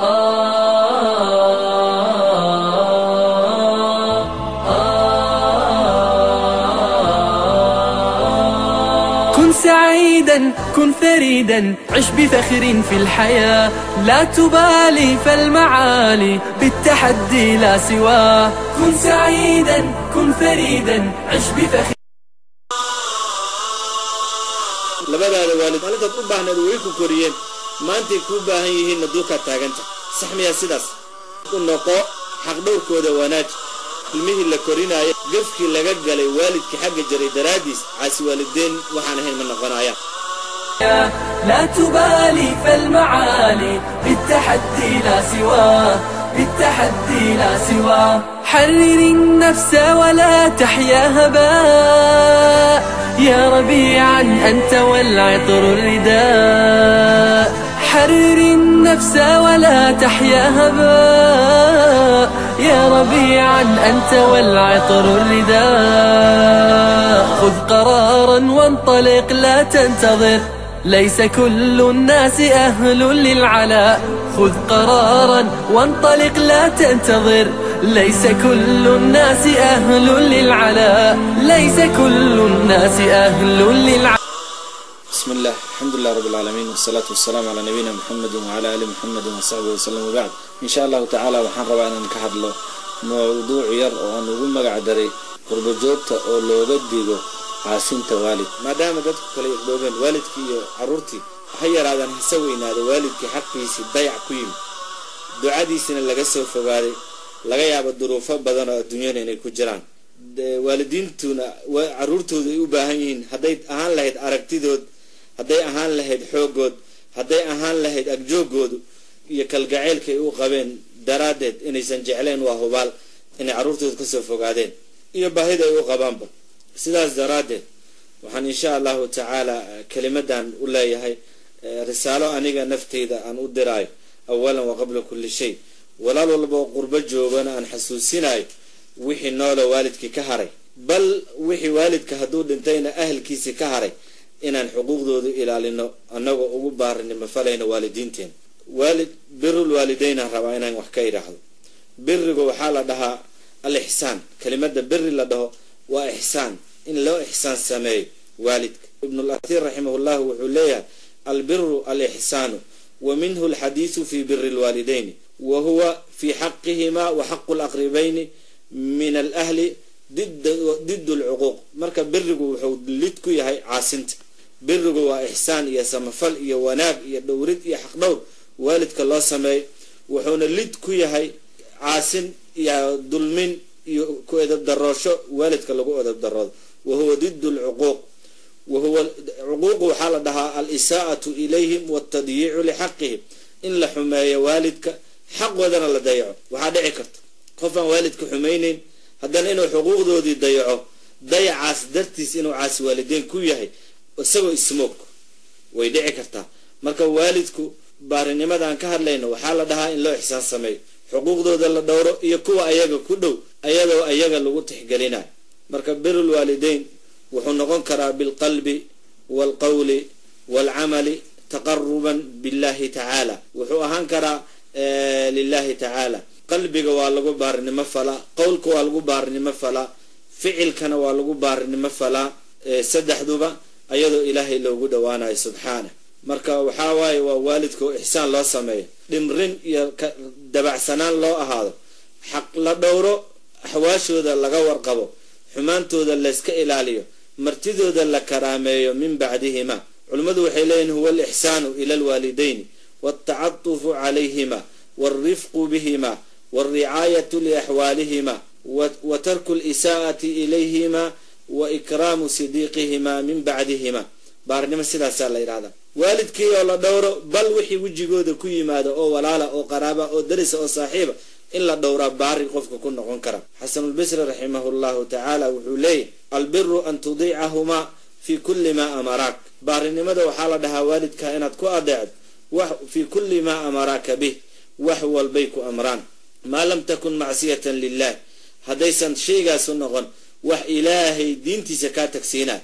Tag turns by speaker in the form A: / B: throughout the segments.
A: كن سعيدا كن فريدا عش بفخر في الحياة، لا تبالي فالمعالي بالتحدي لا سواه. كن سعيدا كن فريدا عش بفخر.
B: Labadaada waalid maalintaad u baahnayd way ku koriyeen, maantay kuu baahan yihiinna duurkaad taaganta. Sax miyaa sidaas? U noqo xaqdhowrkooda, wanaaj ilmihii la korinaaya. Gafkii laga galay waalidkii xagga jiray daraaddiis caasi waalideen waxaan ahayn ma noqonayaan.
A: لا تبالي فالمعالي بالتحدي لا سواه، بالتحدي لا سواه. حرر النفس ولا تحيا هباء، يا ربيعا أنت والعطر الرداء. حرر النفس ولا تحيا هباء، يا ربيعا أنت والعطر الرداء. خذ قرارا وانطلق لا تنتظر، ليس كل الناس أهل للعلاء. خذ قرارا وانطلق لا تنتظر، ليس كل الناس أهل للعلاء، ليس كل الناس أهل للعلاء.
B: بسم الله، الحمد لله رب العالمين، والصلاة والسلام على نبينا محمد وعلى آل محمد وصحبه وسلم، وبعد. إن شاء الله تعالى waxaan rabaa inaan ka hadlo mowduuc yar oo aan ugu magac daray qurbo joogta oo looga digo caasinta waalid, maadaama dadku kala iqdhoobeen waalidkii iyo carruurtii. Ha yaraadaan hase weynaado, waalidkii xaqiisii dayac ku yimid, ducadiisina laga soo fogaaday, laga yaabo duruufo badan oo adduunyada inay ku jiraan, waalidiintuna carruurtooda ay u baahan yihiin, hadday ahaan lahayd aragtidood, hadday ahaan lahayd xooggood, hadday ahaan lahayd agjoogoodu iyo kalgaceylka ay u qabeen daraaddeed inaysan jecleen. Waa hubaal inay carruurtooda kasoo fogaadeen iyo baahida ay u qabaanba. Sidaas daraaddeed waxaan insha Allahu tacaala kelimadan u leeyahay risaalo aniga nafteyda aan u diraayo awalan wa qabla kulli shay, walaal walba oo qurbo joogana aan xasuusinayo, wixii noola waalidkii ka haray, bal wixii waalidka hadduu dhintayna ahalkiisii ka haray, inaan xuquuqdoodu ilaalino annagoo ugu baarinimo falayno waalidiinteena. Waalid birul waalideynaan rabaa inaan wax ka idhaahdo. Birigu waxaa la dhahaa al ixsaan. Kelimada biri la dhaho waa ixsaan, in loo ixsaan sameeyo waalidka. Ibnul Athiir raximahullah wuxuu leeyahay: albiru alixsaanu, wa minhu alxadiisu fi biri lwaalideyni, wa huwa fi xaqihima wa xaqu laqribayni min alahli did alcuquuq. Marka birigu wuxuu lid ku yahay caasinta. Birigu waa ixsaan iyo samafal iyo wanaag iyo dhowrid iyo xaqdhowr waalidka loo sameeyo, wuxuuna lid ku yahay caasin iyo dulmin iyo ku edab daroosho waalidka lagu edab daroodo. Wa huwa did alcuquuq. Wa huwa cuquuqu waxaa la dhahaa alisaa'atu ilayhim waltadyiicu lixaqihim, in la xumeeyo waalidka, xaqoodana la dayaco. Waxaa dhici karta qof aan waalidka xumayneyn haddana inuu xuquuqdoodii dayaco, dayacaas dartiis inuu caasi waalideyn ku yahay isagoo ismoog, way dhici kartaa. Marka waalidku baarinimadaan ka hadlayno waxaa la dhahaa in loo ixsaan sameeyo, xuquuqdooda la dhowro iyo kuwa ayaga ku dhow, ayadoo ayaga lagu tixgelinayo. Marka birul waalideyn wuxuu noqon karaa bilqalbi waalqawli waalcamali taqaruban billahi tacaala. Wuxuu ahaan karaa lilahi tacaala. Qalbiga waa lagu baarinimo falaa, qowlka waa lagu baarinimo falaa, ficilkana waa lagu baarinimo falaa, saddexduba ayadoo Ilaahay loogu dhowaanayo subxaana. Marka waxaa waaye waa waalidka oo ixsaan loo sameeyo, dhimrin iyo dabacsanaan loo ahaado, xaq la dhowro, axwaashooda laga warqabo, xumaantooda layska ilaaliyo, martidooda la karaameeyo min bacdihima. Culimmadu waxay leeyihin: huwa alixsaanu ila alwaalidayni waltacatufu calayhima walrifqu bihima walricaayatu liaxwaalihima wa tarku lisaa'ati ilayhima wa ikraamu sidiiqihima min bacdihima. Baarnimo sidaasaa la yidhahdaa, waalidkii oo la dhowro, bal wixii wejigooda ku yimaado oo walaala oo qaraaba oo darisa oo saaxiiba in la dhowraa baari qofka ku noqon kara. Xasanulbisri raximahu llahu tacaala wuxuu leeyahy: albiru an tudiicahumaa fii kulli maa amaraak. Baarinimada waxaa la dhahaa waalidka inaad ku adeecdo wax fii kulli maa amaraaka bih, wax walbay ku amraan, maa lam takun macsiyatan lilah, haddaysan shaygaasu noqon wax Ilaahay diintiisa kaa tagsiinay.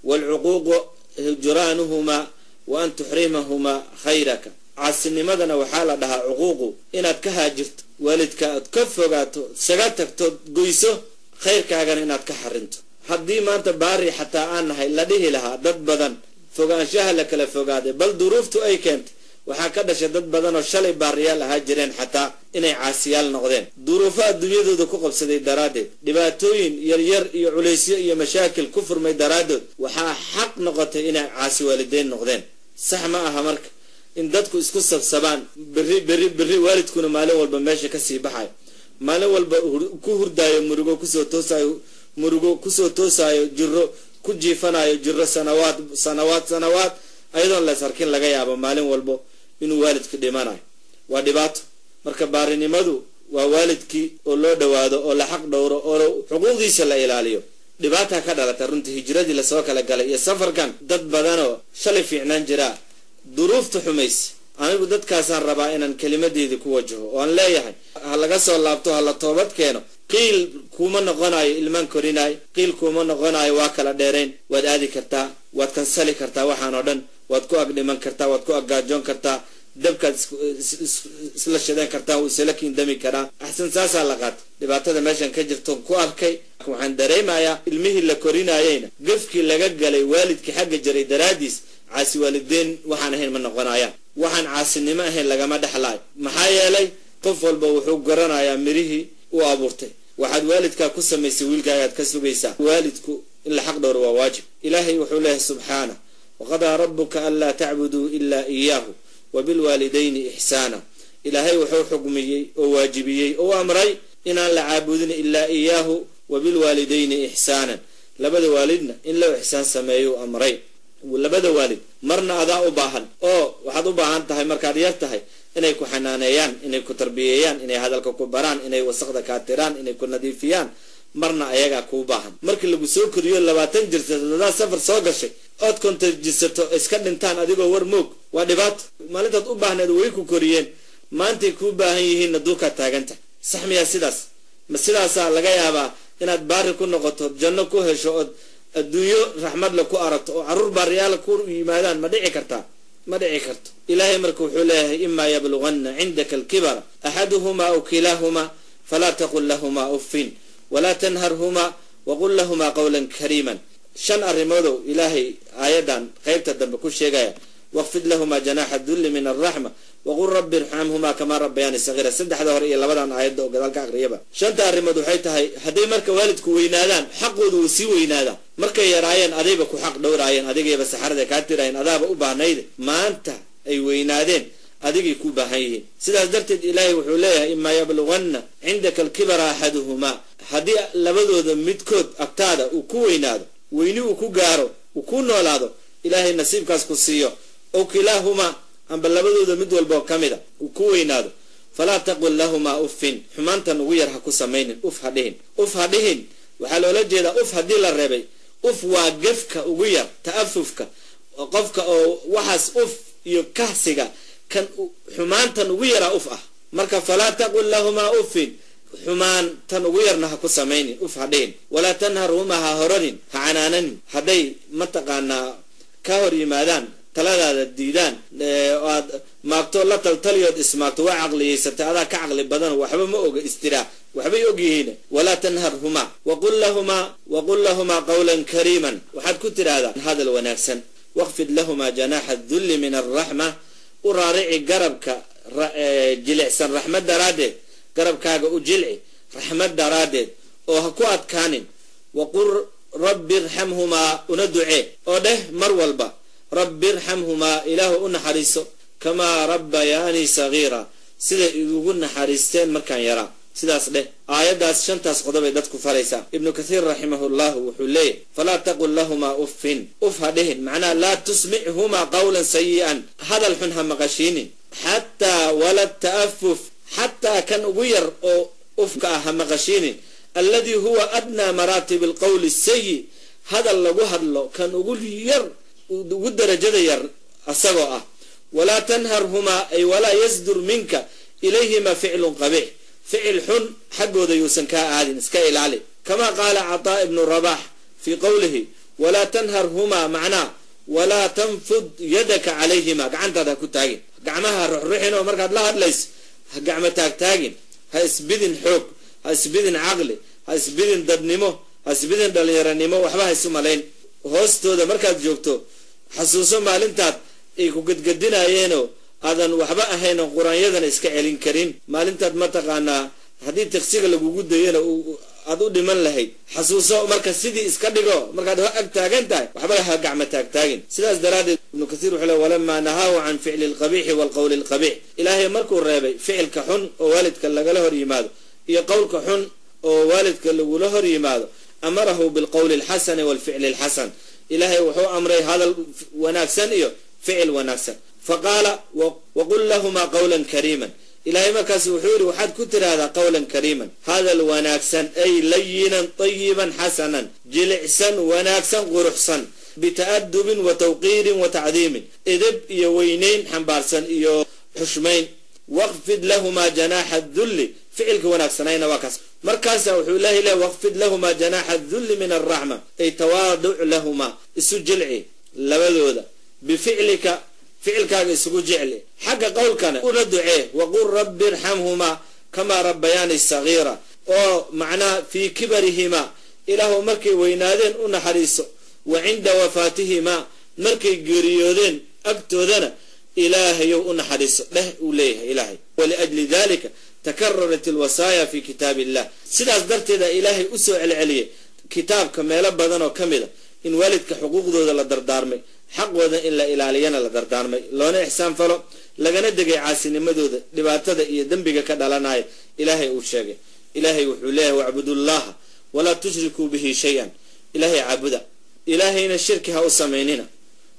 B: Waalcuquuqu hujraanuhumaa wa an tuxrimahumaa khayraka. Caasinimadana waxaa la dhahaa cuquuqu inaad ka haajirto waalidka, aad ka fogaato, isaga tagto, goyso khayrkaagana inaad ka xarinto. Haddii maanta baari xataa aan nahay la dhihi lahaa dad badan fogaanshaha la kala fogaaday, bal duruuftu ay keentay, waxaa ka dhashay dad badan oo shalay baariyaal ahaa jireen xataa inay caasiyaal noqdeen, duruufo adduunyadooda ku qabsaday daraaddeed, dhibaatooyin yaryar iyo culaysyo iyo mashaakil ku furmay daraaddood, waxaa xaq noqotay inay caasi waalideyn noqdeen. Sax ma aha marka in dadku isku sabsabaan berri berri berri, waalidkuna maalin walba meesha kasii baxayo, maalin walba ku hurdaayo murugo, kusoo toosaayo murugo, kusoo toosaayo jiro, ku jiifanayo jiro, sanawaad sanawaad sanawaad, ayadoon lees arkin laga yaabo maalin walbo inuu waalidku dhimanayo. Waa dhibaato. Marka baarinimadu waa waalidkii oo loo dhowaado oo la xaq dhowro oo xuquuqdiisa la ilaaliyo. Dhibaataa ka dhalata runtii hijradii lasoo kala galay iyo safarkan, dad badanoo shalay fiicnaan jiraa duruufta xumays. Anigu dadkaasaan rabaa inaan kelimadeedii ku wajaho oo aan leeyahay ha laga soo laabto, ha la toobad keeno. Qiil kuuma noqonayo ilmaan korinaay, qiil kuuma noqonayo waa kala dheerayn. Waad aadi kartaa, waad kansali kartaa, waxaan oo dhan waad ku agdhiman kartaa, waad ku aggaajoon kartaa, dabkaad isla shideen kartaa, wuu isla kiindami karaa. Axsan saasaa la qaatay. Dhibaatada meeshan ka jirto ku arkay, waxaan dareemayaa ilmihii la korinaayeyna gefkii laga galay waalidkii xagga jiray daraaddiis caasi waalideyn waxaan ahayn ma noqonayaan, waxaan caasinimo ahayn lagama dhexlaayo. Maxaa yeelay qof walba wuxuu garanayaa mirihii uu abuurtay. Waxaad waalidkaa ku samaysay wiilkaagaad ka sugaysaa. Waalidku in la xaq dhowro waa waajib. Ilaahay wuxuu leeyahay subxaana: waqadaa rabbuka anlaa tacbuduu ilaa iyaahu wabilwaalidayni ixsaana. Ilaahay wuxuu xukmiyey oo waajibiyey oo amray inaan la caabudin ilaa iyaahu, wabilwaalidayni ixsaanan, labada waalidna in loo ixsaan sameeyuu amray. Labada waalid marna adaa u baahan, oo waxaad u baahan tahay markaad yar tahay inay ku xanaaneeyaan, inay ku tarbiyeeyaan, inay hadalka ku baraan, inay wasaqda kaa tiraan, inay ku nadiifiyaan. Marna ayagaa kuu baahan markii lagu soo koriyo 20 jirsato, hadaad safar soo gashay ood 50 jirsato, iska dhintaan adigoo war moog, waa dhibaato. Maalintaad u baahneed way ku koriyeen, maantay kuu baahan yihiinna duurkaad taaganta. Sax miyaa sidaas? Ma sidaasaa laga yaabaa inaad baari ku noqoto, janno ku hesho, ood adduunyo raxmadle ku aragto, oo carruur baariyaala ku yimaadaan? Ma dhici kartaa? Ma dhici karto. Ilaahay marka wuxuu leeyahay: imaa yabluganna cindaka alkibara axaduhumaa aw kilaahumaa falaa taqul lahumaa uffin walaa tanharhumaa waqul lahumaa qawlan kariiman. Shan arrimoodow ilaahay aayadan qaybta dambe ku sheegaya: waqfid lahumaa janaaxa dulli min alraxma waqul rabbi irxamhumaa kamaa rabbayaani sagiira. Saddexda hore iyo labadan aayadda oo gadaal ka aqriyaba, shanta arrimood waxay tahay hadday marka waalidku weynaadaan xaqoodu wuu sii weynaadaa. Markay yaraayeen adayba ku xaq dhowraayeen, adigayba saxarada kaa tiraayeen, adaaba u baahnayde. Maanta ay weynaadeen adigay ku baahan yihiin. Sidaas darteed ilaahay wuxuu leeyahay: imaa yabluganna cindaka alkibara axaduhumaa, haddii labadooda midkood agtaada uu ku weynaado, weyni uu ku gaaro, uu ku noolaado, ilaahay nasiibkaas ku siiyo, ow kilaahumaa, amba labadooda mid walboo ka mida uu ku weynaado, falaa taqul lahumaa uffin, xumaantan ugu yar ha ku samaynin, uf ha dhihin. Uf ha dhihin waxaa loola jeedaa, uf haddii la reebay, uf waa gefka ugu yar, ta'afufka qofka oo waxaas uf iyo kahsiga kan xumaantan ugu yaraa uf ah. Marka falaa taqul lahumaa uffin, xumaan tan ugu yarna ha ku samaynin, uf ha dhihin. Walaa tanharhumaa, ha horanin, ha canaananin hadday mataqaanaa ka hor yimaadaan, taladaada diidaan, aad maagto la taltaliyood ismaagto, waa caqliyeysatay, adaa ka caqli badan, waxba ma oga istiraa, waxbay og yihiin. Walaa tanharhumaa waqul lahumaa qawlan kariiman, waxaad ku tidhaahdaa hadal wanaagsan. Waqfid lahumaa janaaxa dulli min alraxma, u raarici garabka jilicsan raxmad daraaddeed, garabkaaga u jilci raxmad daraaddeed, oo ha ku adkaanin. Waqul rabbi irxamhumaa, una ducee oo dheh mar walba: rabbi irxamhumaa, ilaahu u naxariiso, kamaa rabbayaanii sagiira, siday igugu naxariisteen markaan yaraa. Sidaas dheh. Aayaddaas shantaas qodobay dadku faraysaa. Ibnu kathiir raximahullahu wuxuu leeyahy: falaa taqul lahumaa uffin, uf ha dhihin, macnaha laa tusmichumaa qawlan sayi'an, hadal xun ha maqashiinin, xataa wala ta'afuf, xataa kan ugu yar oo ufka ah ha maqashiinin, alladii huwa adnaa maraatibi alqowli asayi, hadal lagu hadlo kan ugu yar, ugu darajada yar asagoo ah. Walaa tanharhumaa, ay walaa yasdur minka ilayhima ficlun qabiix, ficil xun xaggooda yuusan kaa aadin, iska ilaali. Kamaa qaala cataa ibnu rabax fii qowlihi walaa tanharhumaa, macnaa walaa tanfud yadaka calayhima, gacantaada ha ku taagin. Gacmaha ruxruxin oo markaad la hadlayso ha gacmo taagtaagin, ha isbidin xoog, ha isbidin caqli, ha isbidin dadnimo, ha isbidin dhalinyaranimo, waxba ha isu malayn. Hoostooda markaad joogto xasuuso maalintaad ay ku gadgadinayeenoo aadan waxba ahayn oo qur-aanyadana iska celin karin, maalintaad mataqaanaa haddii tiqsiga lagugu dayana aad u dhiman lahayd. Xasuuso marka sidii iska dhigo markaad ag taagan tahay, waxba ha gacmo taagtaagin. Sidaas daraaddeed Ibnu Kasiir wuxuu le walamaa nahaahu can ficli alqabiixi waalqowli alqabiix, Ilaahay markuu reebay ficilka xun oo waalidka lagala hor yimaado iyo qowlka xun oo waalidka lagula hor yimaado, amarahu bilqowli alxasani waalficli alxasan. Ilaahay wuxuu amray hadal wanaagsan iyo ficil wanaagsan. Faqaala waqul lahumaa qawlan kariiman. Ilaahay markaas wuxuu yidhi waxaad ku tiraahdaa qawlan kariiman, hadal wanaagsan, ay layinan tayiban xasanan, jilicsan, wanaagsan, quruxsan, bita'adubin wa tawqiirin wa tacdiimin, edeb iyo weynayn xambaarsan iyo xushmayn. Waqfid lahumaa janaaxa dulli, ficilka wanaagsanayna waa kaas. Markaasa wuxuu Ilahay lehy waqfid lahumaa janaaxa dulli min alraxma, ay tawaaduc lahumaa, isu jilci labadooda, bificlika, ficilkaaga isugu jecli, xagga qowlkana una ducee. Waqul rabbi irxamhumaa kamaa rabbayaani sagiira, oo macnaha fii kibarihimaa, Ilaahu markay weynaadeen u naxariiso, wa cinda wafaatihimaa, markay geeriyoodeen agtoodana Ilaahayow u naxariiso dheh, uu leeyahay Ilaahay. Waliajli dalika takararat alwasaaya fi kitaab illah, sidaas darteeda Ilaahay usoo celceliyey kitaabka meelo badan oo ka mid a in waalidka xuquuqdooda la dardaarmay, xaqooda in la ilaaliyana la dardaarmay, loona ixsaan falo, lagana degay caasinimadooda dhibaatada iyo dembiga ka dhalanaya Ilaahay uu sheegay. Ilaahay wuxuu leeyahay wacbudullaha walaa tushrikuu bihi shay-an, Ilaahay caabuda, Ilaahayna shirki ha u samaynina.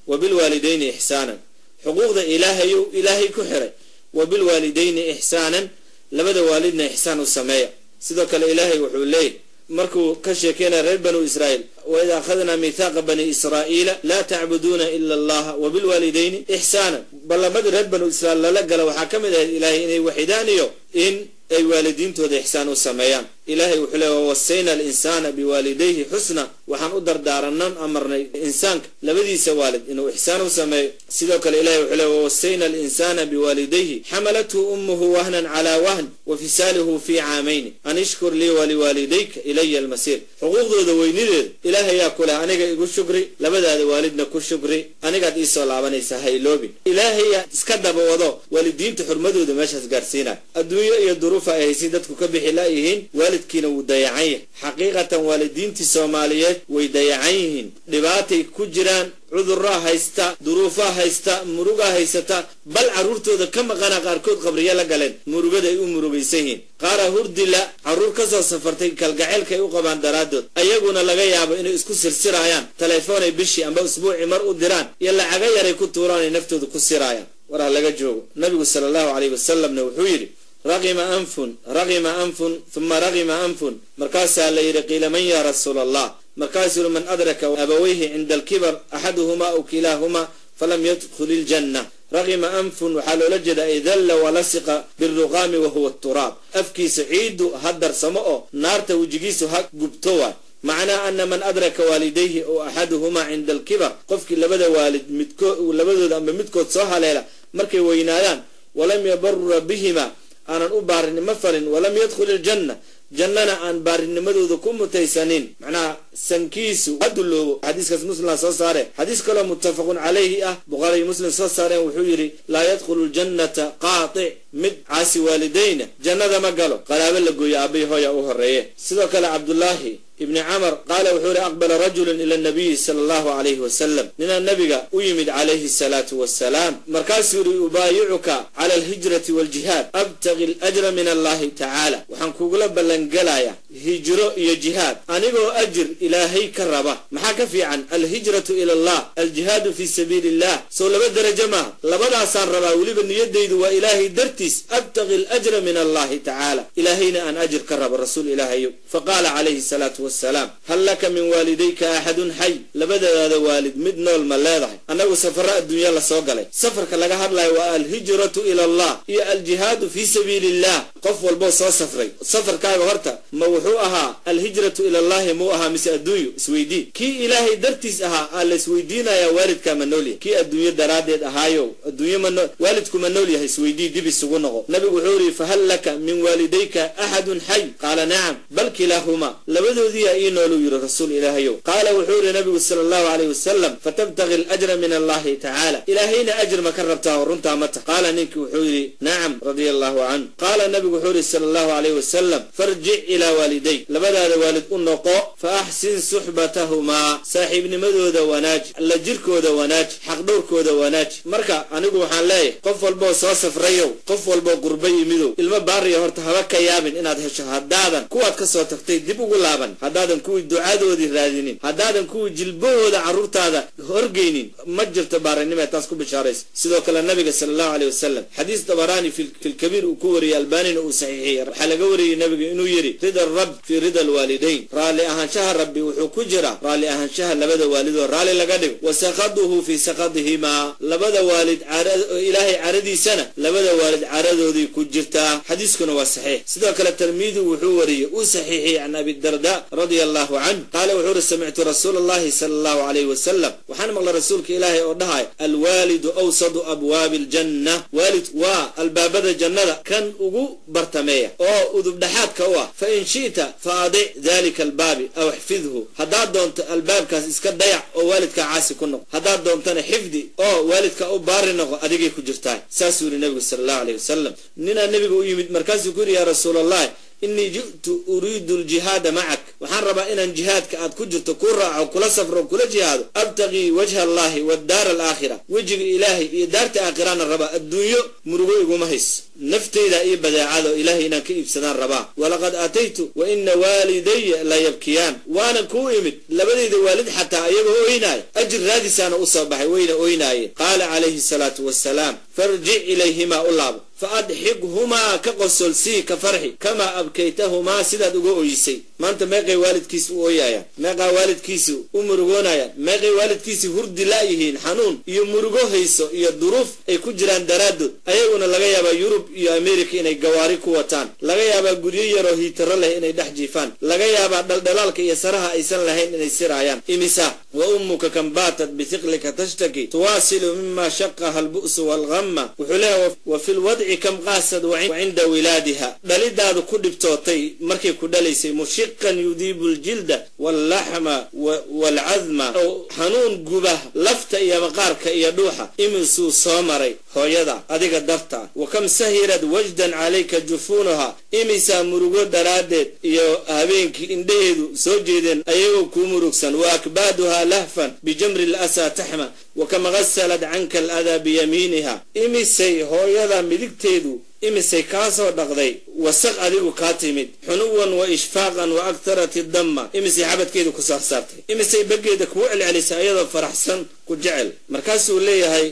B: Wa bilwaalidayni ixsaanan, xuquuqda Ilaahayuu Ilaahay ku xiray, wa bilwaalidayni ixsaanan, labada waalidna ixsaan u sameeya. Sidoo kale Ilaahay wuxuu leeyahy markuu ka sheekeynaya reer Banu Israa'iil, waid akhadnaa miithaaqa bani Israa'iila laa tacbuduuna ila allaha wa bilwaalidayni ixsaanan. Ballamadii reer Banu Israiil lala gala waxaa ka mid ahayd Ilaahay inay waxidaan iyo in ay waalidiintooda ixsaan u sameeyaan. Ilaahay wuxuu leey wawasayna alinsaana biwaalidayhi xusna, waxaan u dardaarannan amarnay insaanka labadiisa waalid inuu ixsaan u sameeyo. Sidoo kale Ilahay wuxuu leey wawasayna alinsaana biwaalidayhi xamalathu ummuhu wahnan calaa wahn wa fisaaluhu fii caamayni an ishkur lii waliwaalidayka ilaya almasiir. Xuquuqdooda weynideeda Ilaahayaa ku leh aniga igu shukri, labadaada waalidna ku shukri, anigaad iisoo laabanaysaa ha iloobin. Ilaahayaa iska daba wado waalidiinta xurmadooda meeshaas gaarsiinaya. Adduunyo iyo duruufa ay haysi dadku ka bixi laayihiin, waalidkiina wuu dayacan yahay. Xaqiiqatan waalidiintii Soomaaliyeed way dayacan yihiin, dhibaatay ku jiraan, cuduraa haysta, duruufaa haysta, murugaa haysata, bal carruurtooda ka maqana qaarkood qabriyo la galeen murugada ay u murugaysan yihiin. Qaara hurdila carruur ka soo safartay kalgaceylkaay u qabaan daraaddood, ayaguna laga yaabo inay isku sirsiraayaan, telefoonay bishii amba usbuucii mar u diraan iyo lacaga yaray ku tuuraan ay naftooda ku siraayaan. War ha laga joogo. Nabigu sala allahu calayhi wasalamna wuxuu yidhi raqima anfun, raqima anfun, huma raqima anfun. Markaasaa la yidhi qiila man yaa rasuula allah? Markaasuu yidhi man adraka abawayhi cinda alkibar axaduhuma aw kilaahuma falam yadkhul iljanna. Raqima anfun waxaa loola jeedaa ay dalla walasiqa biruqaami wahuwa turaab, afkiisa ciiddu ha darsamo oo naarta wejigiisu ha gubto. Waay macnaa ana man adraka waalidayhi ow axaduhumaa cinda alkibar, qofkii labada waalid midkood, labadooda amba midkood soo haleela markay weynaadaan, walam yabarura bihima, aanan u baarinimo falin, walam yadkhul iljanna, jannana aan baarinimadooda ku mutaysanin, macnaha sankiisu ha dulloobo. Xadiiskaas Muslimna soo saare. Xadiis kaloo muttafaqun calayhi ah, Bukhaari iyo Muslim soo saareen, wuxuu yidhi laa yadkhulu ljannata qaatic, mid caasi waalidayna jannada ma galo. Qaraabo la gooyo aabay hooya u horeeye. Sidoo kale Cabdullaahi ibni Camar qaala wuxuu yihi aqbala rajulun ila nabiyi sala allahu calayhi wasalam, ninaa nabiga u yimid calayhi asalaatu wassalaam, markaasuu yidhi ubaayicuka cala alhijrati waaljihaad abtagi alajra min allahi tacaala, waxaan kugula ballangelayaa hijro iyo jihaad anigoo ajir Ilaahay ka raba. Maxaa ka fiican alhijratu ila allah, aljihaadu fii sabiili illah? Sow laba derajo maaha? Labadaasaan rabaa, weliba niyadaydu waa Ilaahay dartiis, abtagi alajra min allahi tacaala, Ilaahayna aan ajir ka rabo, rasuul Ilaahayow. Faqaala calayhi salaatu wasalaam hal laka min waalidayka axadun xay, labadadaada waalid mid nool ma leedahay? Annagu safarro adduunya la soo galay, safarka laga hadlayo waa alhijratu ila allah iyo aljihaadu fii sabiili illah. Qof walboo soo safray, safarkaaga horta ma wuxuu Wuxuu ahaa alhijratu ila allahi, muu ahaa mise adduunyo? Isweydii. Kii Ilaahay dartiis ahaa aa la isweydiinayaa waalidkaa ma nool yahay. Kii adduunyo daraaddeed ahaayow, adduunyo ma waalidku ma nool yahay? Isweydii, dib isugu noqo. Nabigu wuxuu yidhi: "Fahal laka min waalidayka axadun xay?" Qaala: "Nacam, bal kilaahuma." Labadoodiyaa ii nooluu yidhi, rasuul Ilaahayow. Qaala wuxuu yidhi nabigu sala allahu calayh wasalam: "Fatabtagi alajra min allahi tacaala?" Ilaahayna ajir ma ka rabtaa oo runtaa ma tah? Qaala ninkii wuxuu yidhi: "Nacam," radia allahu canhu. Qaala nabigu wuxuu yidhi sala allahu calayh wasalam: "Farjic ilaa waalidayk," labadaada waalid u noqo, "fa axsin suxbatahumaa," saaxiibnimadooda wanaaji, la jirkooda wanaaji, xaqdhowrkooda wanaaji. Marka anigu waxaan leeyahay, qof walboo soo safrayow, qof walboo qurba yimidow, ilmo baariya horta haba ka yaabin inaad hesho haddaadan kuwaad ka soo tagtay dib ugu laaban, haddaadan kuwii ducadoodii raadinin, haddaadan kuwii jilbahooda carruurtaada horgeynin. Ma jirto baarinima taas ku bishaarayso. Sidoo kale nabiga sala allahu aleyh wasalam, xadiis Dabaraani fi lkabiir uu ku wariyey, Albanina uu saxiixiyey, waxaa laga wariyey nabiga inuu yidhi: "Rida rab fii rida alwaalidayn," raalli ahaanshaha Rabbi wuxuu ku jira raalli ahaanshaha labada waalidoo raalli laga dhigo, "wa sakhaduhu fii sakhadihimaa," labada waalid Ilaahay caradiisana labada waalid caradoodii ku jirtaa. Xadiiskuna waa saxiix. Sidoo kale Tirmidi wuxuu wariyey, uu saxiixiyey, can Abidarda radia allahu canh, qaala wuxuu uri: "Samictu rasuula allahi sala allahu alayhi wasalam," waxaan maqlay rasuulka Ilaahay oo dhahay: "Alwaalidu awsadu abwaabi aljanna," waalid waa albaabada jannada kan ugu bartameeya oo udubdhaxaadka u ah. "Fa in shi'ta fa adic dalika albaabi aw ixfidhu," haddaad doonto albaabkaas iska dayac oo waalidkaa caasi ku noqo, haddaad doontana xifdi oo waalidka u baari noqo, adigay ku jirtaa. Saasuu yidhi nabigu sala allahu aleyh wasalam. Ninaa nebiga u yimid, markaasuu ku yidhi: "Yaa rasuul allahi, inii ji'tu uriidu aljihaada macak," waxaan rabaa inaan jihaadka aad ku jirto ku raaco, kula safro, kula jihaado. "Abtagii wajha allahi wadaara alaakhira," wejiga Ilaahay iyo daarta aakhiraana rabaa, adduunyo murugo iguma hayso, nafteyda iyo badeecado Ilaahay inaan ka iibsadaan rabaa. "Walaqad aataytu wa ina waalidaya la yabkiyaan," waanan kuu imid labadayda waalid xataa ayagoo oynaaya, ajir raadisaana u soo baxay, wayna oynaayeen. Qaala calayhi salaatu wasalaam: "Farjic ilayhimaa," u laabo, "fa adxighumaa," ka qosolsii, ka farxi, "kamaa abkaytahumaa," sidaad uga oyisay. Maanta meeqay waalidkiis u ooyaayaan? Meeqaa waalidkiisi u murugoonayaan? Meeqay waalidkiisi hurdi la'yihiin, xanuun iyo murugo hayso iyo duruuf ay ku jiraan daraaddood? Ayaguna laga yaabaa Yurub iyo America inay gawaari ku wataan, laga yaabaa guryo yaroo hiitaro leh inay dhex jiifaan, laga yaabaa dhaldhalaalka iyo saraha aysan lahayn inay siraayaan. Imisa? "Wa ummuka kam baatat bithiqlika tashtaki, tuwaasilu mima shaqaha albu'su waalghamma." Wuxuu leeyahay: "Wa fi lwadci kam qaasad wa cinda wilaadiha," dhalidaadu ku dhibtootay markay ku dhalaysay, "mushiqan yudiibu aljilda wallaxma waalcadma," oo xanuun guba lafta iyo maqaarka iyo dhuuxa imisuu soo maray hooyada adiga darta. "Wa kam sahirad wajdan calayka jufuunuha," imisaa murugo daraaddeed iyo habeenkii indhaheedu soo jeedeen ayagoo kuu murugsan. "Wa akbaaduhaa lahfan bijamri lasaa taxma." "Wa kam ghasalad canka aladaa biyamiiniha," imisay hooyada midigteedu imisay kaa soo dhaqday wasaq adigu kaa timid. "Xunuwan wa ishfaaqan wa aktarat damma," imisay xabadkeeda ku saarsaartay, imisay baggeeda kugu celcelisay ayadoo faraxsan, ku jecel. Markaasuu leeyahay: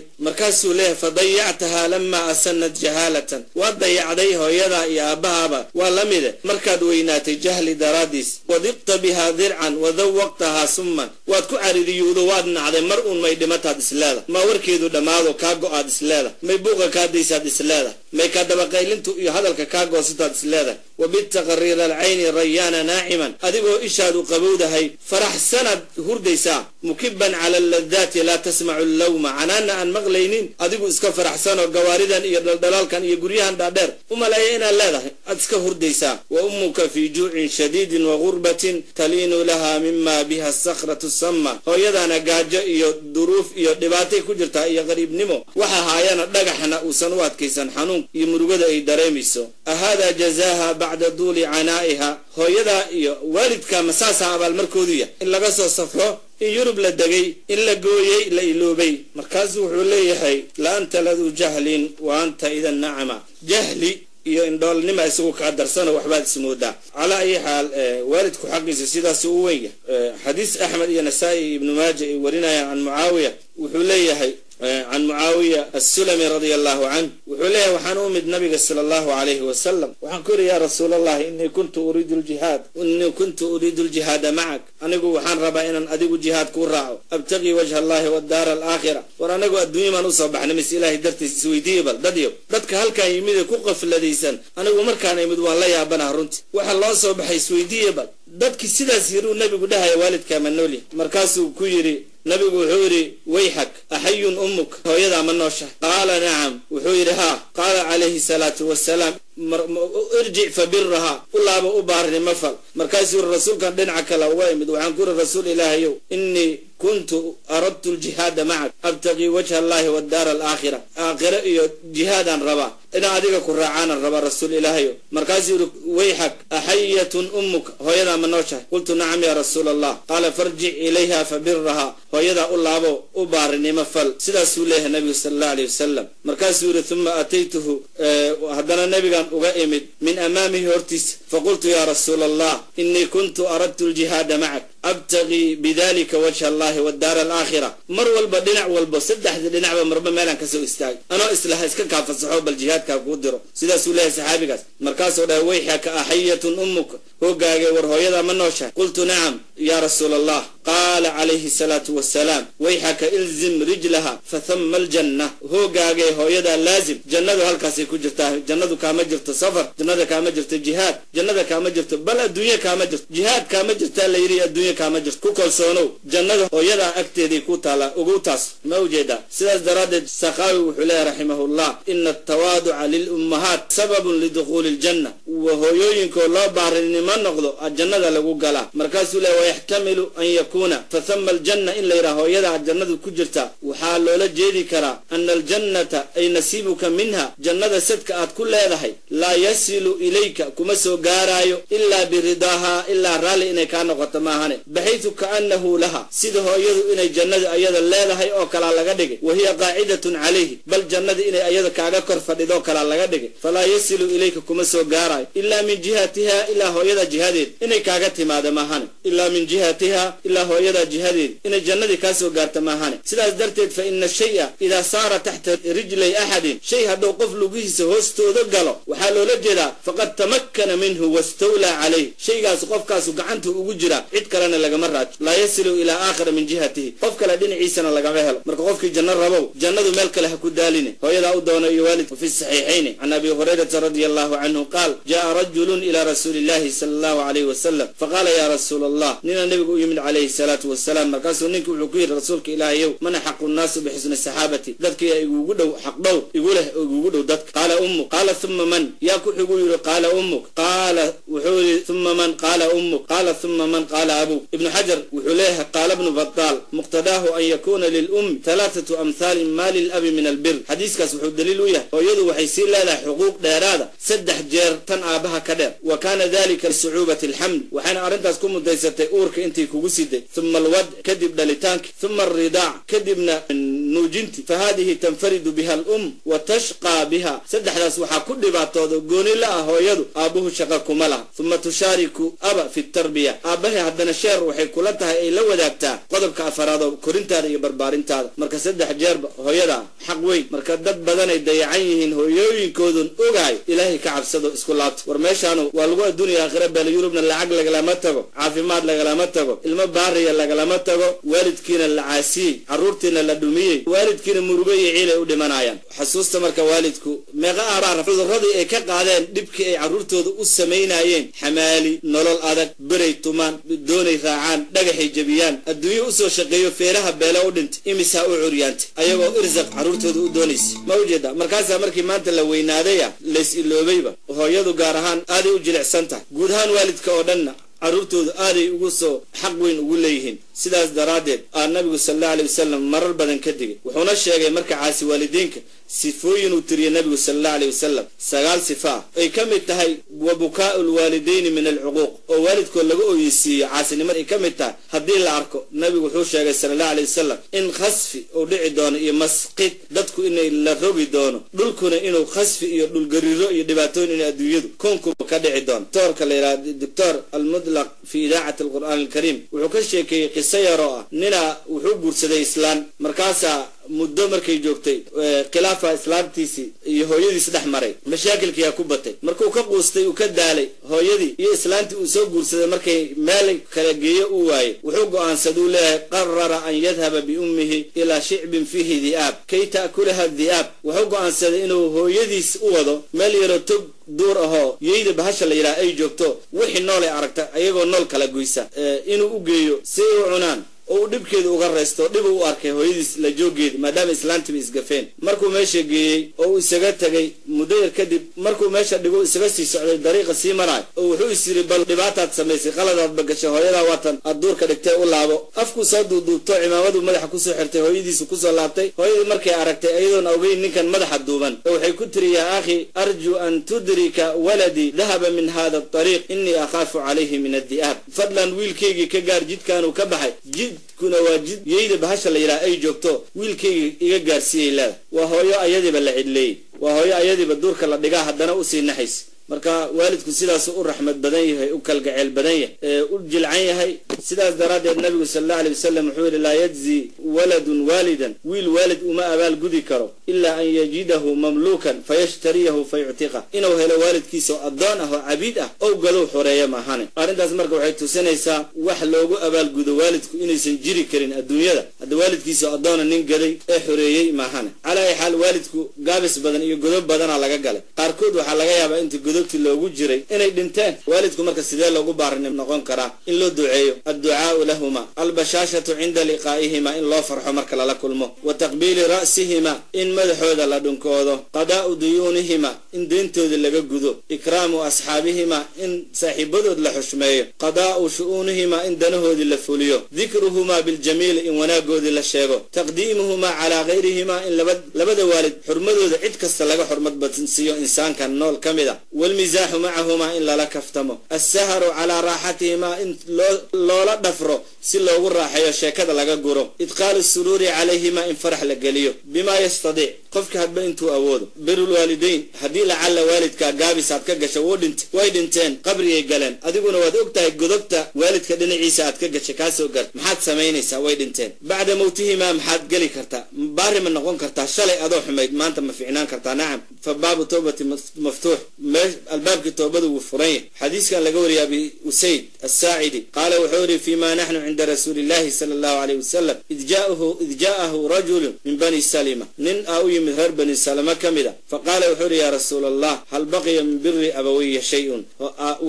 B: "Fadayactahaa lamaa asanat jahaalatan," waad dayacday hooyadaa iyo aabbahaaba waa la mide markaad weynaatay jahli daraaddiis. "Wadiqta bihaa dircan wadawaqtahaa summan," waad ku caririyowdo, waad nacday. Mar uun may dhimataad isleeda, ma warkeedu dhammaado kaa go'aad isleeda, may buuqa kaa daysaad isleeda, may kaa dabaqaylintu iyo hadalka kaa goosataad isleedahay. "Wabidta qariira alcayni rayaana naaciman," adigoo ishaadu qabowdahay, faraxsanaad hurdaysaa. "Mukiban cala alladaati laa tasmacu allawma," canaana aan maqlaynin, adigu iska faraxsanoo gawaaridan iyo dhaldhalaalkan iyo guryahan dhaadheer u maleeya inaad leedahay, aad iska hurdaysaa. "Wa ummuka fii juucin shadiidin wa gurbatin taliinu laha mima biha asakratu sama," hooyadaana gaajo iyo duruuf iyo dhibaatay ku jirtaa iyo qariibnimo, waxa haayana dhagaxna uusan u adkaysan xanuun iyo murugada ay dareemayso. "Ahaadaa jazaaha bacda duuli canaa'iha?" Hooyadaa iyo waalidka masaasaa abaalmarkoodu yahay, in laga soo safro, in Yurub la degay, in la gooyey, la iloobay? Markaasuu wuxuu leeyahay: "La anta laduu jahlin wa anta idan nacma," jahli iyo indhoolnima isagu kaa darsano, waxbaad ismoodaa. Calaa ayi xaal, waalidku xaqiisa sidaas u weyn yahay. Xadiis Axmed iyo Nasaa-i iyo Ibnu Maaja ay warinayaan can Mucaawiya, wuxuu leeyahay, can Mucaawiya Assulami radia allahu canh, wuxuu Wuxuu leeyahay, waxaan u imid Nabiga sala Allahu calayhi wasalam. Waxaan ku yidhi, yaa Rasuul Allah, innii kuntu uriidu aljihaada macak. Anigu waxaan rabaa inaan adigu jihaad kuu raaco. Abtagii wajha Allahi wadaara alaakhira. War, anagu adduunya baan usoo baxnay mise Ilaahay dartiis? Isweydiiye bal dadyo dadka halkaan yimid ee ku qafladaysan. Anigu markaan imid waan la yaabanaha runti. Waxa loo soo baxay isweydiiye bal. Dadkii sidaas yiruu Nabigu dhahaya, waalidkaa ma noolyahay? Markaasuu ku yidhi Nabigu, wuxuu yidhi, wayxak, axayun ummuk? Hooyadaa ma nooshahay? Qaala nacam. Wuxuu yidhi haa. Qaala calayhi salaatu wasalaam, irjic fabiraha, u laabo, u baarinimo fal. Markaasuu yidhi, rasuulkan dhinaca kale uga imid. Waxaan ku yidhi, rasuul Ilaahayow, innii kuntu aradtu aljihaada macak, abtagii wajha Allahi wadaara alaakhira. Aakhiro iyo jihaadaan rabaa, inaan adiga ku raacaanan rabaa, rasuul Ilaahayow. Markaasuu yidhi, wayxak, axayatun ummuka? Hooyadaa ma nooshahay? Qultu nacam yaa rasuul Allah. Qaala, farjic ilayha fabiraha, hooyadaa u laabo, u baarinimo fal. Sidaasuu leeyahay Nabigu sala Allahu alayh wasalam. Markaasuu yidhi, uma ataytuhu, haddana Nabigan uga imid, min amaamihi, hortiisa. Faqultu, yaa rasuula Allah, innii kuntu aradtu aljihaada macak, abtagii bidalika wajha Allahi wadaara alaakhira. Mar walba, dhinac walba, saddexdii dhinacba marba meelaan kasoo istaagay, anoo islaha iska kaafasaxo, bal jihaadkaa kuu diro. Sidaasuu leeyahay saxaabigaas. Markaasuu dhahay, wayxaka, axayatun ummuka? Hoogaagay, war hooyadaa ma nooshahay? Qultu nacam yaa rasuula Allah. Qaala calayhi salaatu wasalaam, wayxaka, ilzim rijlaha fathama aljanna. Hoogaagay, hooyadaa laazim, jannadu halkaasay ku jirtaa. Jannadu kaama jirto safar, jannada kaama jirto jihaad, jannada kaama jirto bal adduunye kaama jirto. Jihaad kaama jirtaa la yidhi, adduunye kaama jirto. Ku kalsoonow, jannada hooyadaa agteeday ku taalaa, ogow taas. Ma ujeedaa? Sidaas daraaddeed Sakhaawi wuxuu leeyahay raximahullah, ina altawaaduca lilummahaat sababun lidukhuuli aljanna. Wa hooyooyinkoo loo baarinimo noqdo jannada lagu galaa. Markaasuu leeyahy, wayaxtamilu an yakuuna fathama aljanna, in la yidhaha hooyadaa jannadu ku jirta, waxaa loola jeedi karaa ana aljannata ay nasiibuka minha, jannada sadka aad ku leedahay, laa yasilu ilayka, kuma soo gaaraayo, ilaa biridaaha, ilaa raalli inay kaa noqoto maahane, baxaytu kaannahu laha, sida hooyadu inay jannada ayada leedahay oo kalaa laga dhigay. Wa hiya qaacidatun calayhi, bal jannada inay ayada kaaga kor fadhidoo kalaa laga dhigay. Falaa yasilu ilayka, kuma soo gaaraayo, ilaa min jihatiha, ilaa hooyada jihadeed inay kaaga timaado maahane, ilaa min jihatiha, ilaa hooyada jihadeed inay jannadii kaa soo gaarta maahane. Sidaas darteed, fa ina shaya idaa saara taxta rijlay axadin, shay hadduu qof lugihiisa hoostooda galo, waxaa loola jeedaa faqad tamakkana minhu wastawlaa calayh, shaygaas qofkaasu gacantu ugu jira, cid kalena lagama raajo. Laa yasilu ilaa aakhara min jihatihi, qof kale dhinaciisana lagama helo. Marka qofkii janno rabow, jannadu meel kale ha ku daaline, hooyadaa u doono iyo waalid. Fi saxiixayni can Abi Hurayrata radia Allahu canhu qaal, ja'a rajulun ila rasuuli illahi sala Allahu alayhi wasalam faqaala, yaa rasuula Allah. Nina Nabigu u yimid calayhi salaatu wasalaam. Markaasuu ninki wuxuu ku yidhi, rasuulka Ilaahayow, man axaqu nnaasu bixusni saxaabati? Dadka yaa igugu dhow, xaq dhowr igu leh oo igugu dhow dadka? Qaala, ummuk. Qaala, uma man? Yaa ku xigu yidhi? Qaala, ummuk. Qaala, wuxuu yidhi, uma man? Qaala, ummuk. Qaala, uma man? Qaala, abuuk. Ibnu Xajar wuxuu leeyahay, qaala Bnu Bataal, muqtadaahu an yakuuna lilummi halaathatu amhaalin ma lilabi min albir. Xadiiskaas wuxuu daliil u yahay hooyadu waxay sii leedahay xuquuq dheeraada, 3 jeer tan aabbaha ka dheer. Wa kaana dalika lisucuubati alxaml, waxayna arrintaas ku mudaysatay uurka intii kugu siday, uma alwadc, kadib dhalitaanki, uma alridaac, kadibna nuujinti. Fa haadihi tanfaridu biha alum wa tashqaa biha. Saddexdaas waxaa ku dhibaatooda gooni la ah hooyadu, aabbuhu shaqa kuma laha. Uma tushaariku aba fi tarbiya, aabbahay haddana sheer waxay kula tahay, ay la wadaagtaa qodobka afaraad oo korintaada iyo barbaarintaada. Marka saddex jeerba hooyada xaq weyn. Marka dad badanay dayacan yihiin hooyooyinkoodun ogahay. Ilaahay ka cabsado, isku laabto. War meeshaanu waa lagu adduuniya aakhira beela. Yurubna lacag lagalama tago, caafimaad lagalama tago, ilmo baariya lagalama tago. Waalidkiina la caasiyey, carruurtiina la dhumiyey, waalidkiina murugo iyo ciil ay u dhimanayaan xasuusta. Marka waalidku meeqa aabaa cudurradii ay ka qaadeen dhibkii ay carruurtooda u samaynayeen, xamaali, nolol adag, beray tumaan, doonay raacaan, dhagaxay jebiyaan, adduunyo usoo shaqeeyo, feeraha beele u dhintay, imisaa u curyaantay ayagoo irsaq carruurtooda u doonaysa? Ma ujeeda? Markaasaa markii maanta la weynaadaya lays iloobayba. Hooyadu gaar ahaan aaday u jilicsan tahay, guud ahaan waalidka oo dhanna carruurtoodu aaday ugu soo xaq weyn ugu leeyihiin. Sidaas daraaddeed aa Nabigu sala Allahu alay wasalam marar badan ka digay, wuxuuna sheegay marka caasi waalidiinka sifooyin uu tiriyey Nabigu sala Allahu alay wasalam, 9 sifa ah ay ka mid tahay wa bukaa'u lwaalidayni min alcuquuq, oo waalidkood laga oyeysiiyo caasinimada ay ka mid tahay. Haddii la arko, Nabigu wuxuu sheegay sala Allahu alay wasalam in khasfi uu dhici doono iyo masqid, dadku inay la rogi doono, dhulkuna inuu khasfi iyo dhulgariiro iyo dhibaatooyin inay adduunyadu koonkuba ka dhici doono. Doctoorka la yidhaha Doctor Almudlaq fi idaacati alqur'aan alkariim wuxuu ka sheekeeyey qiso yaroo ah ninaa wuxuu guursaday islaan. Markaasaa Muddo markay joogtay, khilaafa islaamtiisii iyo hooyadiis dhex maray, mashaakilkiyaa ku batay. Markuu ka quustay, uu ka daalay hooyadii iyo islaantii uu soo guursaday, markay meel kala geeyo uu waayey, wuxuu go'aansaduu leeyahay: qarara an yadhaba biummihi ilaa shicbin fiihi di'aab kay ta'kulaha di'aab. Wuxuu go'aansaday inuu hooyadiis u wado meel yaro tog duur ahoo yeyda bahasha la yidhaha ay joogto, wixii nool ay aragta ayagoo nool kala goysa, inuu u geeyo si ay u cunaan oo uu dhibkeeda uga raysto. Dhib u arkay hooyadiis la joogeedi, maadaama islaantiba isgafeen. Markuu meesha geeyey oo uu isaga tegay, muddo yar kadib markuu meesha dhigo, isaga sii socday, dariiqa sii maraay, oo wuxuu is yidhi: bal dhibaataad samaysay, qaladaadba gashay, hooyadaa waatan aad duurka dhigtay, u laabo. Afkuu soo duuduubto, cimaamadu madaxa kusoo xirtay, hooyadiisu kusoo laabtay. Hooyadii markay aragtay, iyadoon ogeyn ninkan madaxa duuban, oo waxay ku tiri: yaa akhi, arjuu an tudrika waladii dahaba min hada atariiq, innii akhaafu calayhi min addi'aab. Fadlan wiilkaygii ka gaar, jidkaanuu ka baxay, jidkuna waa jid yeyda bahasha la yidhaha ay joogto, wiilkayga iga gaarsiiyay leeda. Waa hooyo ayadiiba la cidleeyey, waa hooyo ayadiiba duurka la dhigaa, haddana usii naxays. Marka waalidku sidaasu u raxmad badan yahay, u kalgaceel badan yahay, ee u jilcan yahay. Sidaas daraaddeed Nabigu sala allahu alay wasalam wuxuu yidhi: laa yajzi waladun waalidan, wiil waalid uma abaal gudi karo, ilaa an yajidahu mamluukan fayashtariyahu fayuctiqa, inuu helo waalidkiisa oo addoon ah oo cabiid ah ow galow xoreeya maahane. Arrintaas marka waxay tusinaysaa wax loogu abaalgudo waalidku inaysan jiri karin adduunyada, hadda waalidkiisa addoona nin gaday ee xoreeyey maahane. Calaa ay xaal, waalidku gaabis badan iyo godob badana laga galay. Qaarkood waxaa laga yaabaa intii godobtii loogu jiray inay dhinteen. Waalidku marka sidee loogu baarini noqon karaa? In loo duceeyo, adducaau lahuma, albashaashatu cinda liqaa'ihima, in loo farxo marka lala kulmo, wa taqbiili ra'sihima, in madaxooda la dhunkoodo, qadaa'u duyuunihima, in deyntoodii laga gudo, ikraamu asxaabihima, in saaxiibadood la xushmeeyo, qadaa'u shu'uunihima, in danahoodii la fuliyo, dikruhumaa biljamiili, in wanaagoodii la sheego, taqdiimuhumaa calaa gayrihima, in labada waalid xurmadooda cid kasta laga xurmad badsiiyo insaankan nool ka mid a, walmisaaxu macahumaa, in lala kaftamo, assaharu calaa raaxatihimaa, in loola dhafro si loogu raaxeeyo, sheekada laga guro, idqaalu suruuri calayhima, in farax la geliyo, bimaa yastadiic, qofka hadba intuu awoodo. Birulwaalidayn, haddii lacalla waalidkaa gaabis aad ka gasho, wuu dhint, way dhinteen, qabrigay galeen, adiguna waad og tahay godobta waalidka dhinaciisa aad ka gashay kaasoo gart, maxaad samaynaysaa? Way dhinteen. Bacda mawtihimaa maxaad geli kartaa? Baari ma noqon kartaa? Shalay adoo xumayd maanta ma ficnaan kartaa? Nacam, fa baabu towbati maftuux, albaabkii toobadu wuu furan yahay. Xadiiskan laga wariyay Abi Usayd Assaacidi, qaala wuxuu yidhi: fima naxnu cinda rasuuli illahi sala allahu alayh wasalam id jaa'ahu rajulu min bani Salima, nin aa u yimid reer Bani Salama ka mid a, faqaala wuxuu yidhi: yaa rasuula Allah, hal baqiya min biri abawaya shay-un?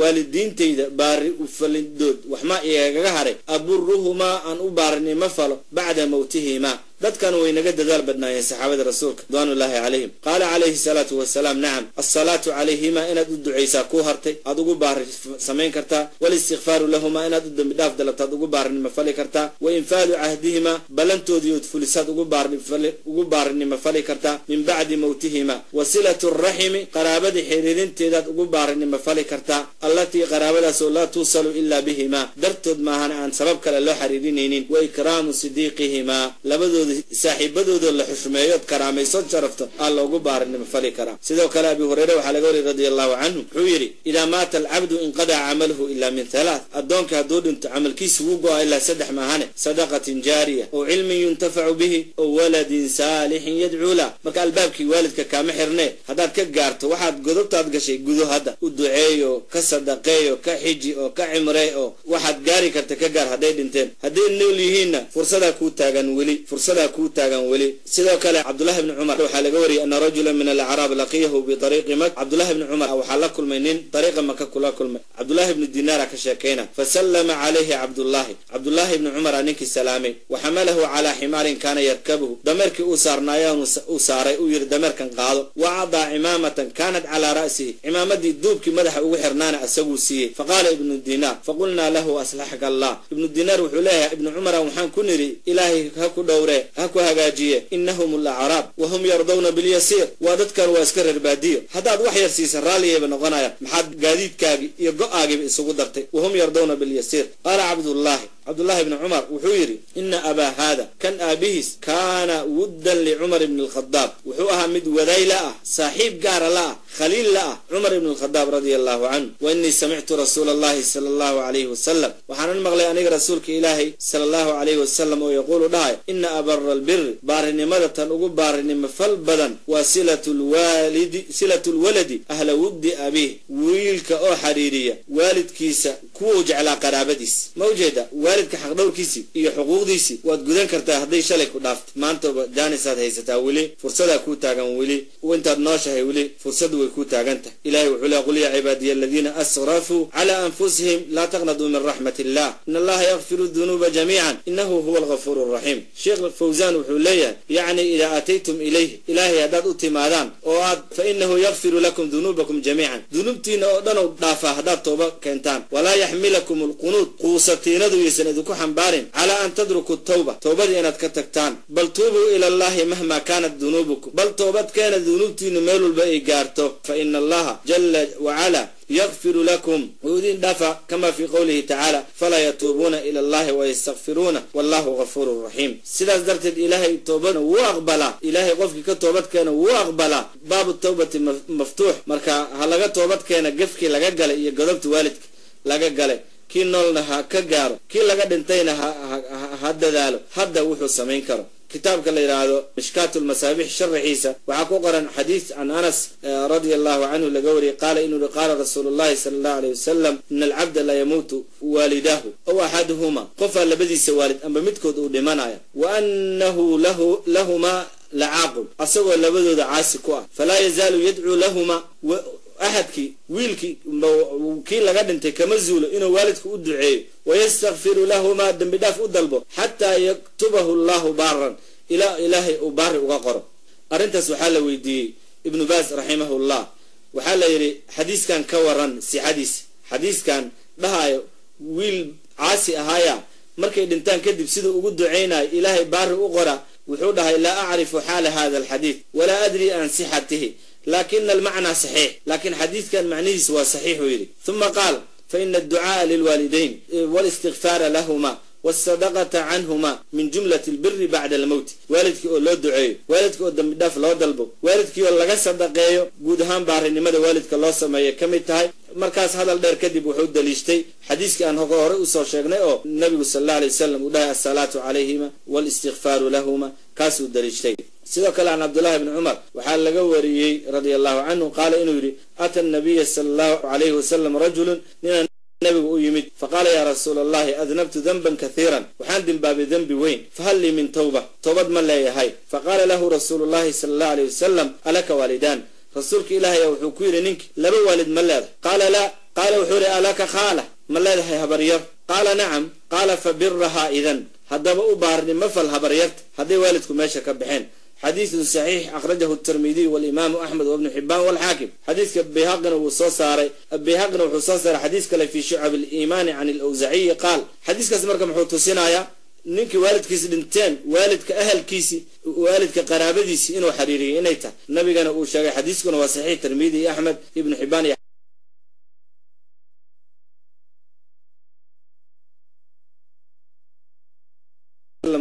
B: Waalidiintayda baari u falidood wax ma igagaga haray? Aburuhumaa, aan u baarinimo falo bacda mawtihimaa? Dadkan way naga dadaal badnaayeen saxaabada Rasuulka ridwaanullaahi calayhim. Qaala calayhi salaatu wasalaam: nacam, alsalaatu calayhima, inaad u ducaysaa kuu hartay, aad ugu baari samayn kartaa, walistikfaaru lahumaa, inaad u dembi dhaaf dalabtaad ugu baarinimo fali kartaa, wa infaadu cahdihima, ballantoodii ood fulisaad ugu baarinimo fali kartaa min bacdi mowtihima, wa silatu raximi, qaraabadii xiriirinteedaad ugu baarinimo fali kartaa, allatii qaraabadaasoo laa tuusalu ilaa bihima, dartood maahan aan sabab kale loo xiriirinaynin, wa ikraamu sidiiqihimaa, labadooda saaxiibadooda la xushmeeyood karaamayso, sharafto, aa loogu baarinimo fali karaa. Sidoo kale Abi Hureyre waxaa laga wariyay radia allahu canhu, wuxuu yidhi: idaa maata alcabdu inqadaca camaluhu ilaa min halaath, addoonka hadduu dhinto camalkiisa wuu go-a ilaa saddex maahane: sadaqatin jaariya, ow cilmin yuntafacu bihi, ow waladin saalixin yadcuu lah. Marka albaabkii waalidka kaama xirnee, haddaad ka gaarto waxaad godobtaad gashay gudo, hadda u duceeyo, ka sadaqeeyo, ka xiji oo ka cimree, oo waxaad gaari karta ka gaar hadday dhinteen. Hadday nool yihiinna fursadaa kuu taagan weli, fursadaa kuu taagan weli. Sidoo kale Cabdullahi bni Cumar waxaa laga wariyay ana rajula min alacraab laqiyahu biariiqi Mak. Cabdullahi bni Cumar waxaa la kulmay nin dariiqa Maka kula kulmay. Cabdullahi bni Dinaara ka sheekayna. Fasallama calayhi Cabdullaahi, Cabdullaahi bni Cumara ninkii salaamay. Waxamalahu calaa ximaarin kaana yarkabuhu, dameerkii uu saarnaayaanu uu saaray, uu yidhi: dameerkan qaado. Wa cadaa cimaamatan kaanat calaa ra'sihi, cimaamadii duubkii madaxa ugu xirnaana asaguu siiyey. Faqaala Ibnu Dinaar: faqulnaa lahu aslaxaka Allah. Ibnu Dinaar wuxuu leeyahay: Ibnu Cumara waxaan ku nidhi: Ilaahay ha ku dhowree, ha ku hagaajiye, innahum alacraab wahum yardawna bilyasiir, waa dadkan waa iska reer baadiyo, haddaad wax yar siisa raalliyayba noqonayaan, maxaad gaadiidkaagii iyo go-aagiiba isugu dartay? Wahum yardawna bilyasiir. Qaala Cabdullaahi, Cabdullaahi ibni Cumar wuxuu yidhi, ina abaa haada kan aabihiis kaana wuddan licumar ibni alkhadaab, wuxuu ahaa mid waday la ah, saaxiib gaara la ah, khaliil la ah Cumar ibni alkhadaab radia allahu canhu. Wa innii samictu rasuula allahi sala allahu calayhi wasalam, waxaanan maqlay aniga rasuulka Ilaahay sala allahu calayhi wasalam oo yaquulu dhahay, ina abara albiri, baarinimada tan ugu baarinimo fal badan waa silatulwaalidi, silatu lwaladi ahla wuddi abiih, wiilka oo xiriiriya waalidkiisa kuwuu jeclaa qaraabadiis. Ma ujeeda? Waalidka xaqdhowrkiisii iyo xuquuqdiisii waad gudan kartaa hadday shalay ku dhaafto, maantaba jaanisaad haysataa, weli fursadaa kuu taagan, weli intaad nooshahay weli fursadu way kuu taagan tahay. Ilahay wuxuu leey, qul yaa cibaadiya aladiina asrafuu cala anfusihim laa taqnaduu min raxmat illah in allaha yakfiru dunuuba jamiican inahu huwa algafuur raxiim. Sheekh Fawzan wuxuu leeyahay, yacni idaa aataytum ilayhi, Ilaahay haddaad u timaadaan oo aad, fa inahu yakfiru lakum dunuubakum jamiican, dunuubtiina oo dhanow dhaafaa haddaad tooba keentaan. Walaa yaxmilakum alqunuud, quusatiinadu yaysan idinku xambaarin, calaa an tadrukuu tawba, toobadii inaad ka tagtaan. Bal tuubuu ila allahi mahma kaanat dunuubukum, bal toobad keena dunuubtiinu meel walba ay gaarto. Fa ina allaha jala wacala yakfiru lakum, wuu idin dhaafa, kama fii qowlihi tacaala, falaa yatuubuuna ila allahi wayastakfiruuna wallahu gafuurun raxiim. Sidaas darteed Ilaahay toobadna wuu aqbalaa, Ilaahay qofkii ka toobad keena wuu aqbalaa. Baabu tawbati maftuux, marka ha laga toobad keena gefkii laga galay iyo godobta waalidka laga galay. Kii noolna ha ka gaaro, kii laga dhintayna ha dadaalo hadda wuxuu samayn karo. Kitaabka la yidhaahdo Mishkaat lmasaabix sharaxiisa waxaa ku qoran xadiis can Anas radia allahu canhu laga wariyey, qaala inuu yihi, qaala rasuulu llahi sala allahu alayh wasalam, ina alcabda la yamuutu waalidaahu ow axaduhuma, qofaa labadiisa waalid amba midkood uu dhimanaya, wa anahu lahumaa lacaaqun, asagoo labadooda caasi ku ah, falaa yazaalu yadcuu lahuma, axadkii wiilkii kii laga dhintay kama zuulo inuu waalidka u duceeyo, wayastakfiru lahumaa, dembi dhaaf u dalbo, xataa yaktubahu allahu baaran, ilaa Ilaahay uu baari uga qoro. Arrintaas waxaa la weydiiyey Ibnu Baas raximahullah, waxaa la yidhi, xadiiskan ka waran sixadiis, xadiiskan dhahayo wiil caasi ahaaya markay dhintaan kadib siduu ugu ducaynayo Ilaahay baari u qora? Wuxuu dhahay, laa acrifu xaala hada alxadiid walaa adri an sixatihi, laakina almacnaa saxiix, laakiin xadiidkan macnihiis waa saxiixuu yidhi. Uma qaal, faina adducaaa lilwaalidayn walistikfaara lahuma waalsadaqata canhuma min jumlati albiri bacda almowti. Waalidkii oo loo duceeyo, waalidkii oo dambi dhaaf loo dalbo, waalidkii oo laga sadaqeeyo, guud ahaan baarinimada waalidka loo sameeya ka mid tahay. Markaas hadal dheer kadib wuxuu daliishtay xadiiskii aan horey usoo sheegnay oo nabigu sal alla alay wasalam uu dhahay, asalaatu calayhima walistikfaaru lahuma, kaasuu daliishtay. Sidoo kale can Cabdullahi bni Cumar waxaa laga wariyey radia allahu canhu, qaala inuu yidhi, ata nabiya sala allahu calayhi wasalam rajulun, ninaa nabigu u yimid, faqaala, yaa rasuula allahi, adnabtu danban kathiiran, waxaan dembaabay dembi weyn, fahal lii min tawba, toobad ma leeyahay? Faqaala lahu rasuulu llahi sala allahu alayh wasalam, alaka waalidaan? Rasuulka Ilaahaya wuxuu ku yidhi ninki, laba waalid ma leedahay? Qaala laa. Qaala wuxuu yidhi, alaka khaala, ma leedahay habaryar? Qaala nacam. Qaala, fa birahaa idan, haddaba u baarnimo fal habaryarta hadday waalidku meesha ka baxeen. Xadiidun saxiix, akhrajahu tirmidiy walimaamu Axmed wabnu Xibaan walxaakim. Xadiiska Bayhaqina wuu soo saaray, Bayhaqina wuxuu soo saaray xadiis kale fii shucab aliimaani can alawsaciyi qaal. Xadiiskaas marka muxuu tusinayaa? Ninkii waalidkiisi dhinteen waalidka ahalkiisi, waalidka qaraabadiisi inuu xiriiriyay inay tahay, nabigana uu sheegay. Xadiiskuna waa saxiix, Tirmidi iyo Axmed, Ibnu Xibaan iyo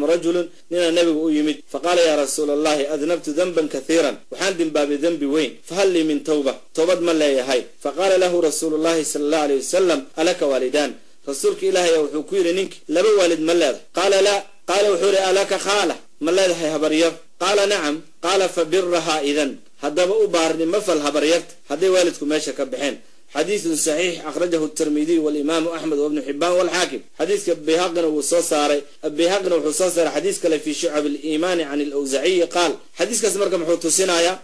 B: rajulun, ninaa nabigu u yimid, faqaala, yaa rasuula allahi, adnabtu danban kathiiran, waxaan dembaabay dembi weyn, fahal lii min tawba, toobad ma leeyahay? Faqaala lahu rasuulu llahi sala allahu alayh wasalam, alaka waalidaan? Rasuulka Ilaahaya wuxuu ku yidhi ninki, laba waalid ma leedahay? Qaala laa. Qaala wuxuu yidhi, alaka khaala, ma leedahay habaryar? Qaala nacam. Qaala, fa birahaa idan, haddaba u baarnimo fal habaryarta hadday waalidku meesha ka baxeen. Xadiidun saxiix, akhrajahu tirmidiy walimaamu axmed wabnu xibaan walxaakim. Xadiiska Bayhaqina wuu soo saaray, Bayhaqina wuxuu soo saaray xadiis kale fii shucab aliimaani can alawsaciyi qaal. Xadiiskaas marka muxuu tusinayaa?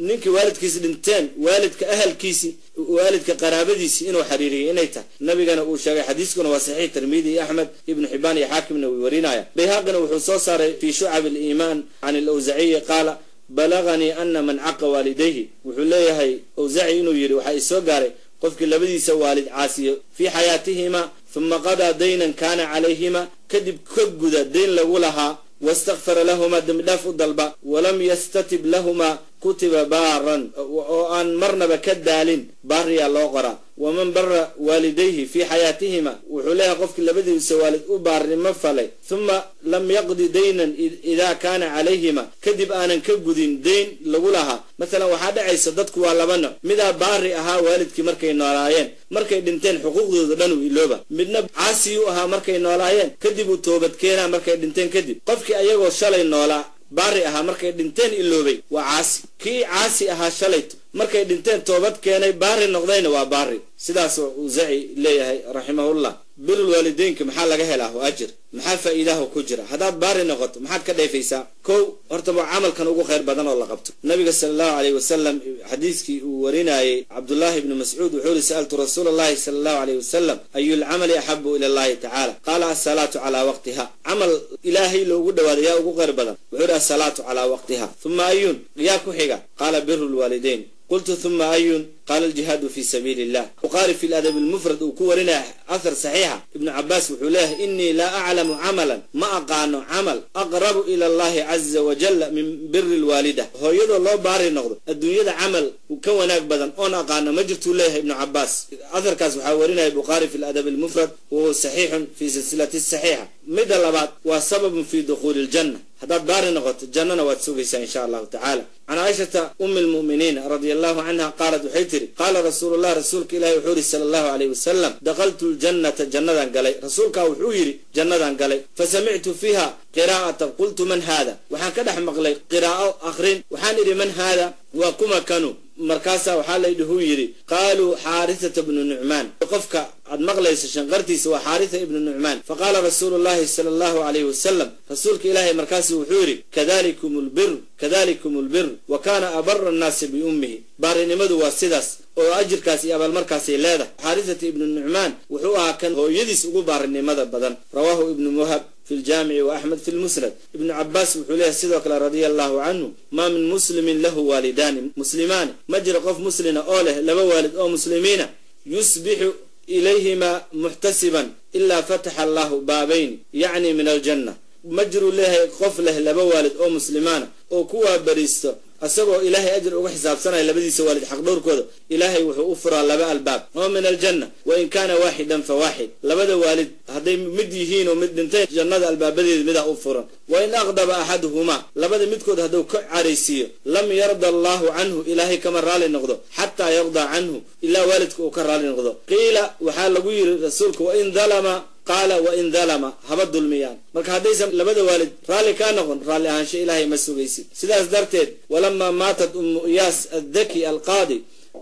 B: Ninkii waalidkiisi dhinteen waalidka ahalkiisi, waalidka qaraabadiisi inuu xiriiriyay inay tahay, nabigana uu sheegay. Xadiiskuna waa saxiix, Tirmidi iyo Axmed, Ibnu Xibaan iyo xaakimna way warinaya. Bayhaqina wuxuu soo saaray fii shucab aliimaan can alawsaciyi qaala, balaganii ana man caqa waalidayhi, wuxuu leeyahay Awsaci inuu yidhi, waxaa isoo gaaray qofkii labadiisa waalid caasiyo fii xayaatihima, uma qadaa daynan kaana calayhima, kadib ka guda dayn lagu lahaa, wastakfara lahumaa, dembidhaaf u dalba, walam yastatib lahumaa, kutiba baaran, oo aan marnaba ka daalin, baariyaa loo qoraa. Waman bara waalidayhi fii xayaatihima, wuxuu leeyahay qofkii labadiisa waalid u baarnimo falay, thuma lam yaqdi daynan idaa kaana calayhima, kadib aanan ka gudin dayn lagu lahaa. Masalan waxaa dhacaysa dadku waa laba nooc, midaa baari ahaa waalidkii markay noolaayeen, markay dhinteen xuquuqdooda dhan uu ilooba, midna caasiyuu ahaa markay noolaayeen, kadib uu toobad keenaa markay dhinteen kadib. Qofkii ayagoo shalay noolaa baari ahaa markay dhinteen iloobay waa caasi, kii caasi ahaa shalayto markay dhinteen toobad keenay baari noqdayna waa baari. Sidaas Awsaaci leeyahay raximahullah. Birul waalideynka maxaa laga helaa oo ajir, maxaa faa'iidaha ku jira? Haddaad baari noqoto maxaad ka dheefaysaa? Kow, horta waa camalkan ugu khayr badan oo la qabto. Nabiga sala allahu alayhi wasalam xadiiskii uu warinayey Cabdullaahi ibnu Mascuud wuxuu yidhi: sa'altu rasuula allahi sala allahu alayhi wasalam ayu lcamali axabu ila allahi tacaala, qaala asalaatu calaa waqtiha. Camal ilaahay loogu dhawaado yaa ugu khayr badan? Wuxuu yidhi asalaatu calaa waqtiha. Thuma ayun, yaa ku xiga? Qaala biru lwaalideyn. Qultu thuma ayun? Qaala aljihaadu fi sabiili illah. Bukhaari fi ladab almufrad uu ku warinaya athar saxiixa, Ibnu Cabaas wuxuu leeyahay: innii laa aclamu camalan, ma aqaano camal aqrabu ila allahi caza wajalla min biri lwaalida. Hooyadoo loo baari noqdo adduunyada camal ka wanaag badan oon aqaano ma jirtuu leeyahay Ibnu Cabaas. Atharkaas waxaa warinaya Bukhaari fi ladab almufrad, wahuwa saxiixun fi silsilati saxiixa. Midda labaad waa sababun fi dukhuuli aljanna, haddaad baari noqoto jannana waad sugaysaa insha allahu tacaala. Can Caaishata ummi lmu'miniin radia allahu canha qaalat, waxay tihi: qaala rasuulullah, rasuulka ilahi wuxuu yidhi sala allahu alayhi wasalam: dakhaltu ljannata, jannadan galay. Rasuulkaa wuxuu yidhi jannadan galay. Fa samictu fiiha qiraa'atan, qultu man haada? Waxaan ka dhex maqlay qiraa'o akhrin, waxaan idhi man haada, waa kuma kanu? Markaasaa waxaa laydhahuu yidhi qaaluu Xaarisata bnu Nucmaan, qofka aad maqlayso shanqartiisa waa Xaarisa ibnu Nucmaan. Fa qaala rasuulu llahi sala allahu alayhi wasalam, rasuulka ilaahay markaasu wuxuu yidhi: kadalikum lbir, kadalikum lbir. Wa kaana abara annaasi biummihi. Baarinimadu waa sidaas oo ajirkaas iyo abaalmarkaasay leedahay. Xaarisata ibnu Nucmaan wuxuu ahaa kan hooyadiis ugu baarinimada badan. Rawaahu Ibnu Muhab fi ljaamici wa Axmed fi lmusnad. Ibnu Cabaas wuxuu leeyahay sidoo kale radia allahu canhu: maa min muslimin lahu waalidaani muslimaani, ma jiro qof muslina oo leh laba waalid oo muslimiina, yusbixu ilayhima muxtasiban ilaa fataxa allahu baabayn, yacni min aljanna. Ma jiruu leeyahay qof leh laba waalid oo muslimaana oo kuwaa bariisto asagoo ilaahay ajir uga xisaabsanaya labadiisa waalid xaqdhowrkooda, ilaahay wuxuu u furaa laba albaab oo min aljanna. Wain kaana waaxidan fa waaxid, labada waalid hadday mid yihiin oo mid dhinteen jannada albaabadeeda midaa u furan. Wain aqdaba axaduhumaa, labada midkood hadduu ka caraysiiyo, lam yarda allahu canhu, ilaahay kama raali noqdo, xataa yardaa canhu, ilaa waalidka uu ka raali noqdo. Qiila, waxaa lagu yidhi rasuulka: wain dalama? Qaala wain dalama, haba dulmiyaan. Marka haddaysan labada waalid raalli kaa noqon, raalli ahaansho ilaahay ma sugaysid. Sidaas darteed walamaa maatat Ummu Iyaas addaki alqaadi,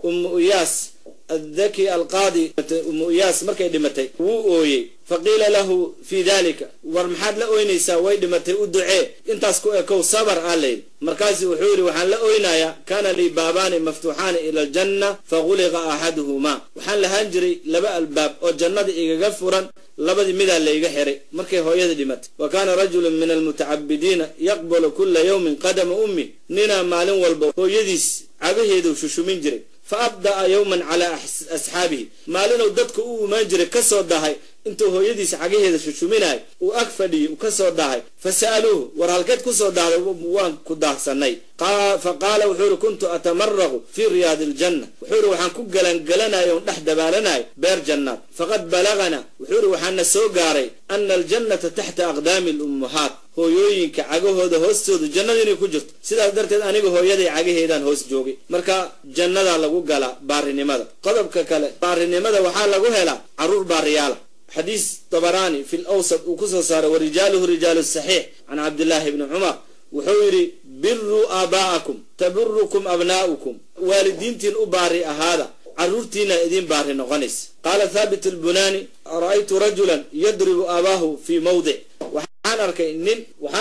B: Ummu Iyaas addaki alqaadi, Ummu Iyaas markay dhimatay wuu ooyey. Faqiila lahu fii dalika, war maxaad la oynaysaa? Way dhimatay, u ducee, intaas ku ekow, sabar aa layidhi. Markaasu wuxuu yidhi: waxaan la oynayaa kaana lii baabaani maftuuxaani ila aljanna faguliqa axaduhumaa, waxaan lahaan jiray laba albaab oo jannada igaga furan, labadii midaa layga xiray markay hooyada dhimatay. Wa kaana rajulun min almutacabidiina yaqbalu kula yawmin qadama ummi, ninaa maalin walba hooyadiis cagaheedu shushumin jiray. Fa abda'a yowman calaa asxaabihi, maalinuu dadka u imaan jiray ka soo dahay, intuu hooyadiis cagaheeda shushuminayo uu ag fadhiyey uu ka soo dahay. Fa sa'aluuhu, war halkeed ku soo dahday, waan ku daahsanay? Fa qaala, wuxuu yidhi: kuntu atamaraqu fii riyaadi aljanna, wuxuu yidhi waxaan ku galangalanayo oon dhex dabaalanayo beer jannaad. Faqad balagana, wuxuu yidhi waxaana soo gaaray, ana aljannata taxta aqdaami alummahaat, hooyooyinka cagahooda hoostooda jannada inay ku jirto. Sidaas darteed aniga hooyaday cagaheedaan hoos joogay. Marka jannadaa lagu galaa baarinimada. Qodobka kale, baarinimada waxaa lagu helaa carruur baariyaala. Xadiis Dabaraani fi lawsat uu ku soo saaray, wa rijaaluhu rijaalu saxiix, can Cabdillaahi bni Cumar wuxuu yidhi: biruu aabaa'akum tabirukum abnaa'ukum, waalidiintiin u baari ahaada, carruurtiina idiin baari noqonaysa. Qaala Thaabit albunaani: ra'aytu rajulan yadribu aabaahu fii mawdic, waxaan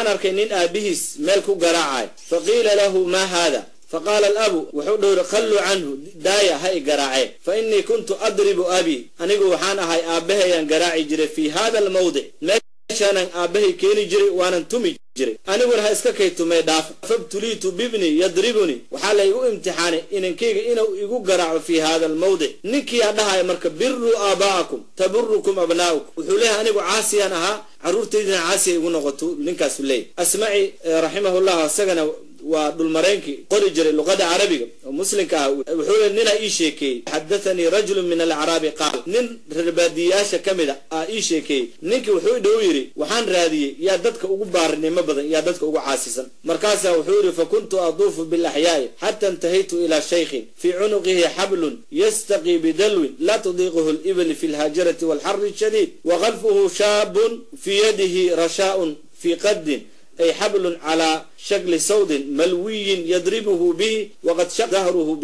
B: arkay nin aabihiis meel ku garaacay. Faqiila lahu maa haada? Faqaala alabu, wuxuu dhowri: khalluu canhu, daaya ha i garaacee, fa innii kuntu adribu abii, anigu waxaan ahay aabbahayaan garaaci jiray, fii hada almawdic, meeshaanan aabbahay keeni jiray waanan tumi jiray, aniguna ha iska kay tumay dhaafa. Fabtuliitu bibni yadribunii, waxaa laygu imtixaanay inankayga inuu igu garaaco fii hada almawdic. Ninkiyaa dhahaya marka biruu aabaa'akum tabirukum abnaa'ukum, wuxuu leeyahay anigu caasiyaan ahaa, carruurtaydina caasiya igu noqoto ninkaasu leeyahy. Asmaci raximahullah isagana Waa dhulmareenkii qori jiray luqada Carabiga oo muslimka ah. Wuxuu ninaa ii sheekeeyey, xadathanii rajulun min alacraabi qaal, nin reerbaadiyaasha ka mid a ii sheekeeyey. Ninkii wuxuu dhow yidhi, waxaan raadiyey yaa dadka ugu baarinimo badan, yaa dadka ugu caasisan. Markaasaa wuxuu yidhi, fa kuntu aduufu bilaxyaa'i xata intahaytu ilaa shaykhin fii cunuqihi xablun yastaqii bidalwin laa tudiiquhu libli fi lhaajirati walxari shadiid, wa khalfuhu shaabun fii yadihi rashaa'un fii qaddin, ay xablun calaa shakli sawdin malwiyin yadribuhu bihi, waqad shaqa dahruhu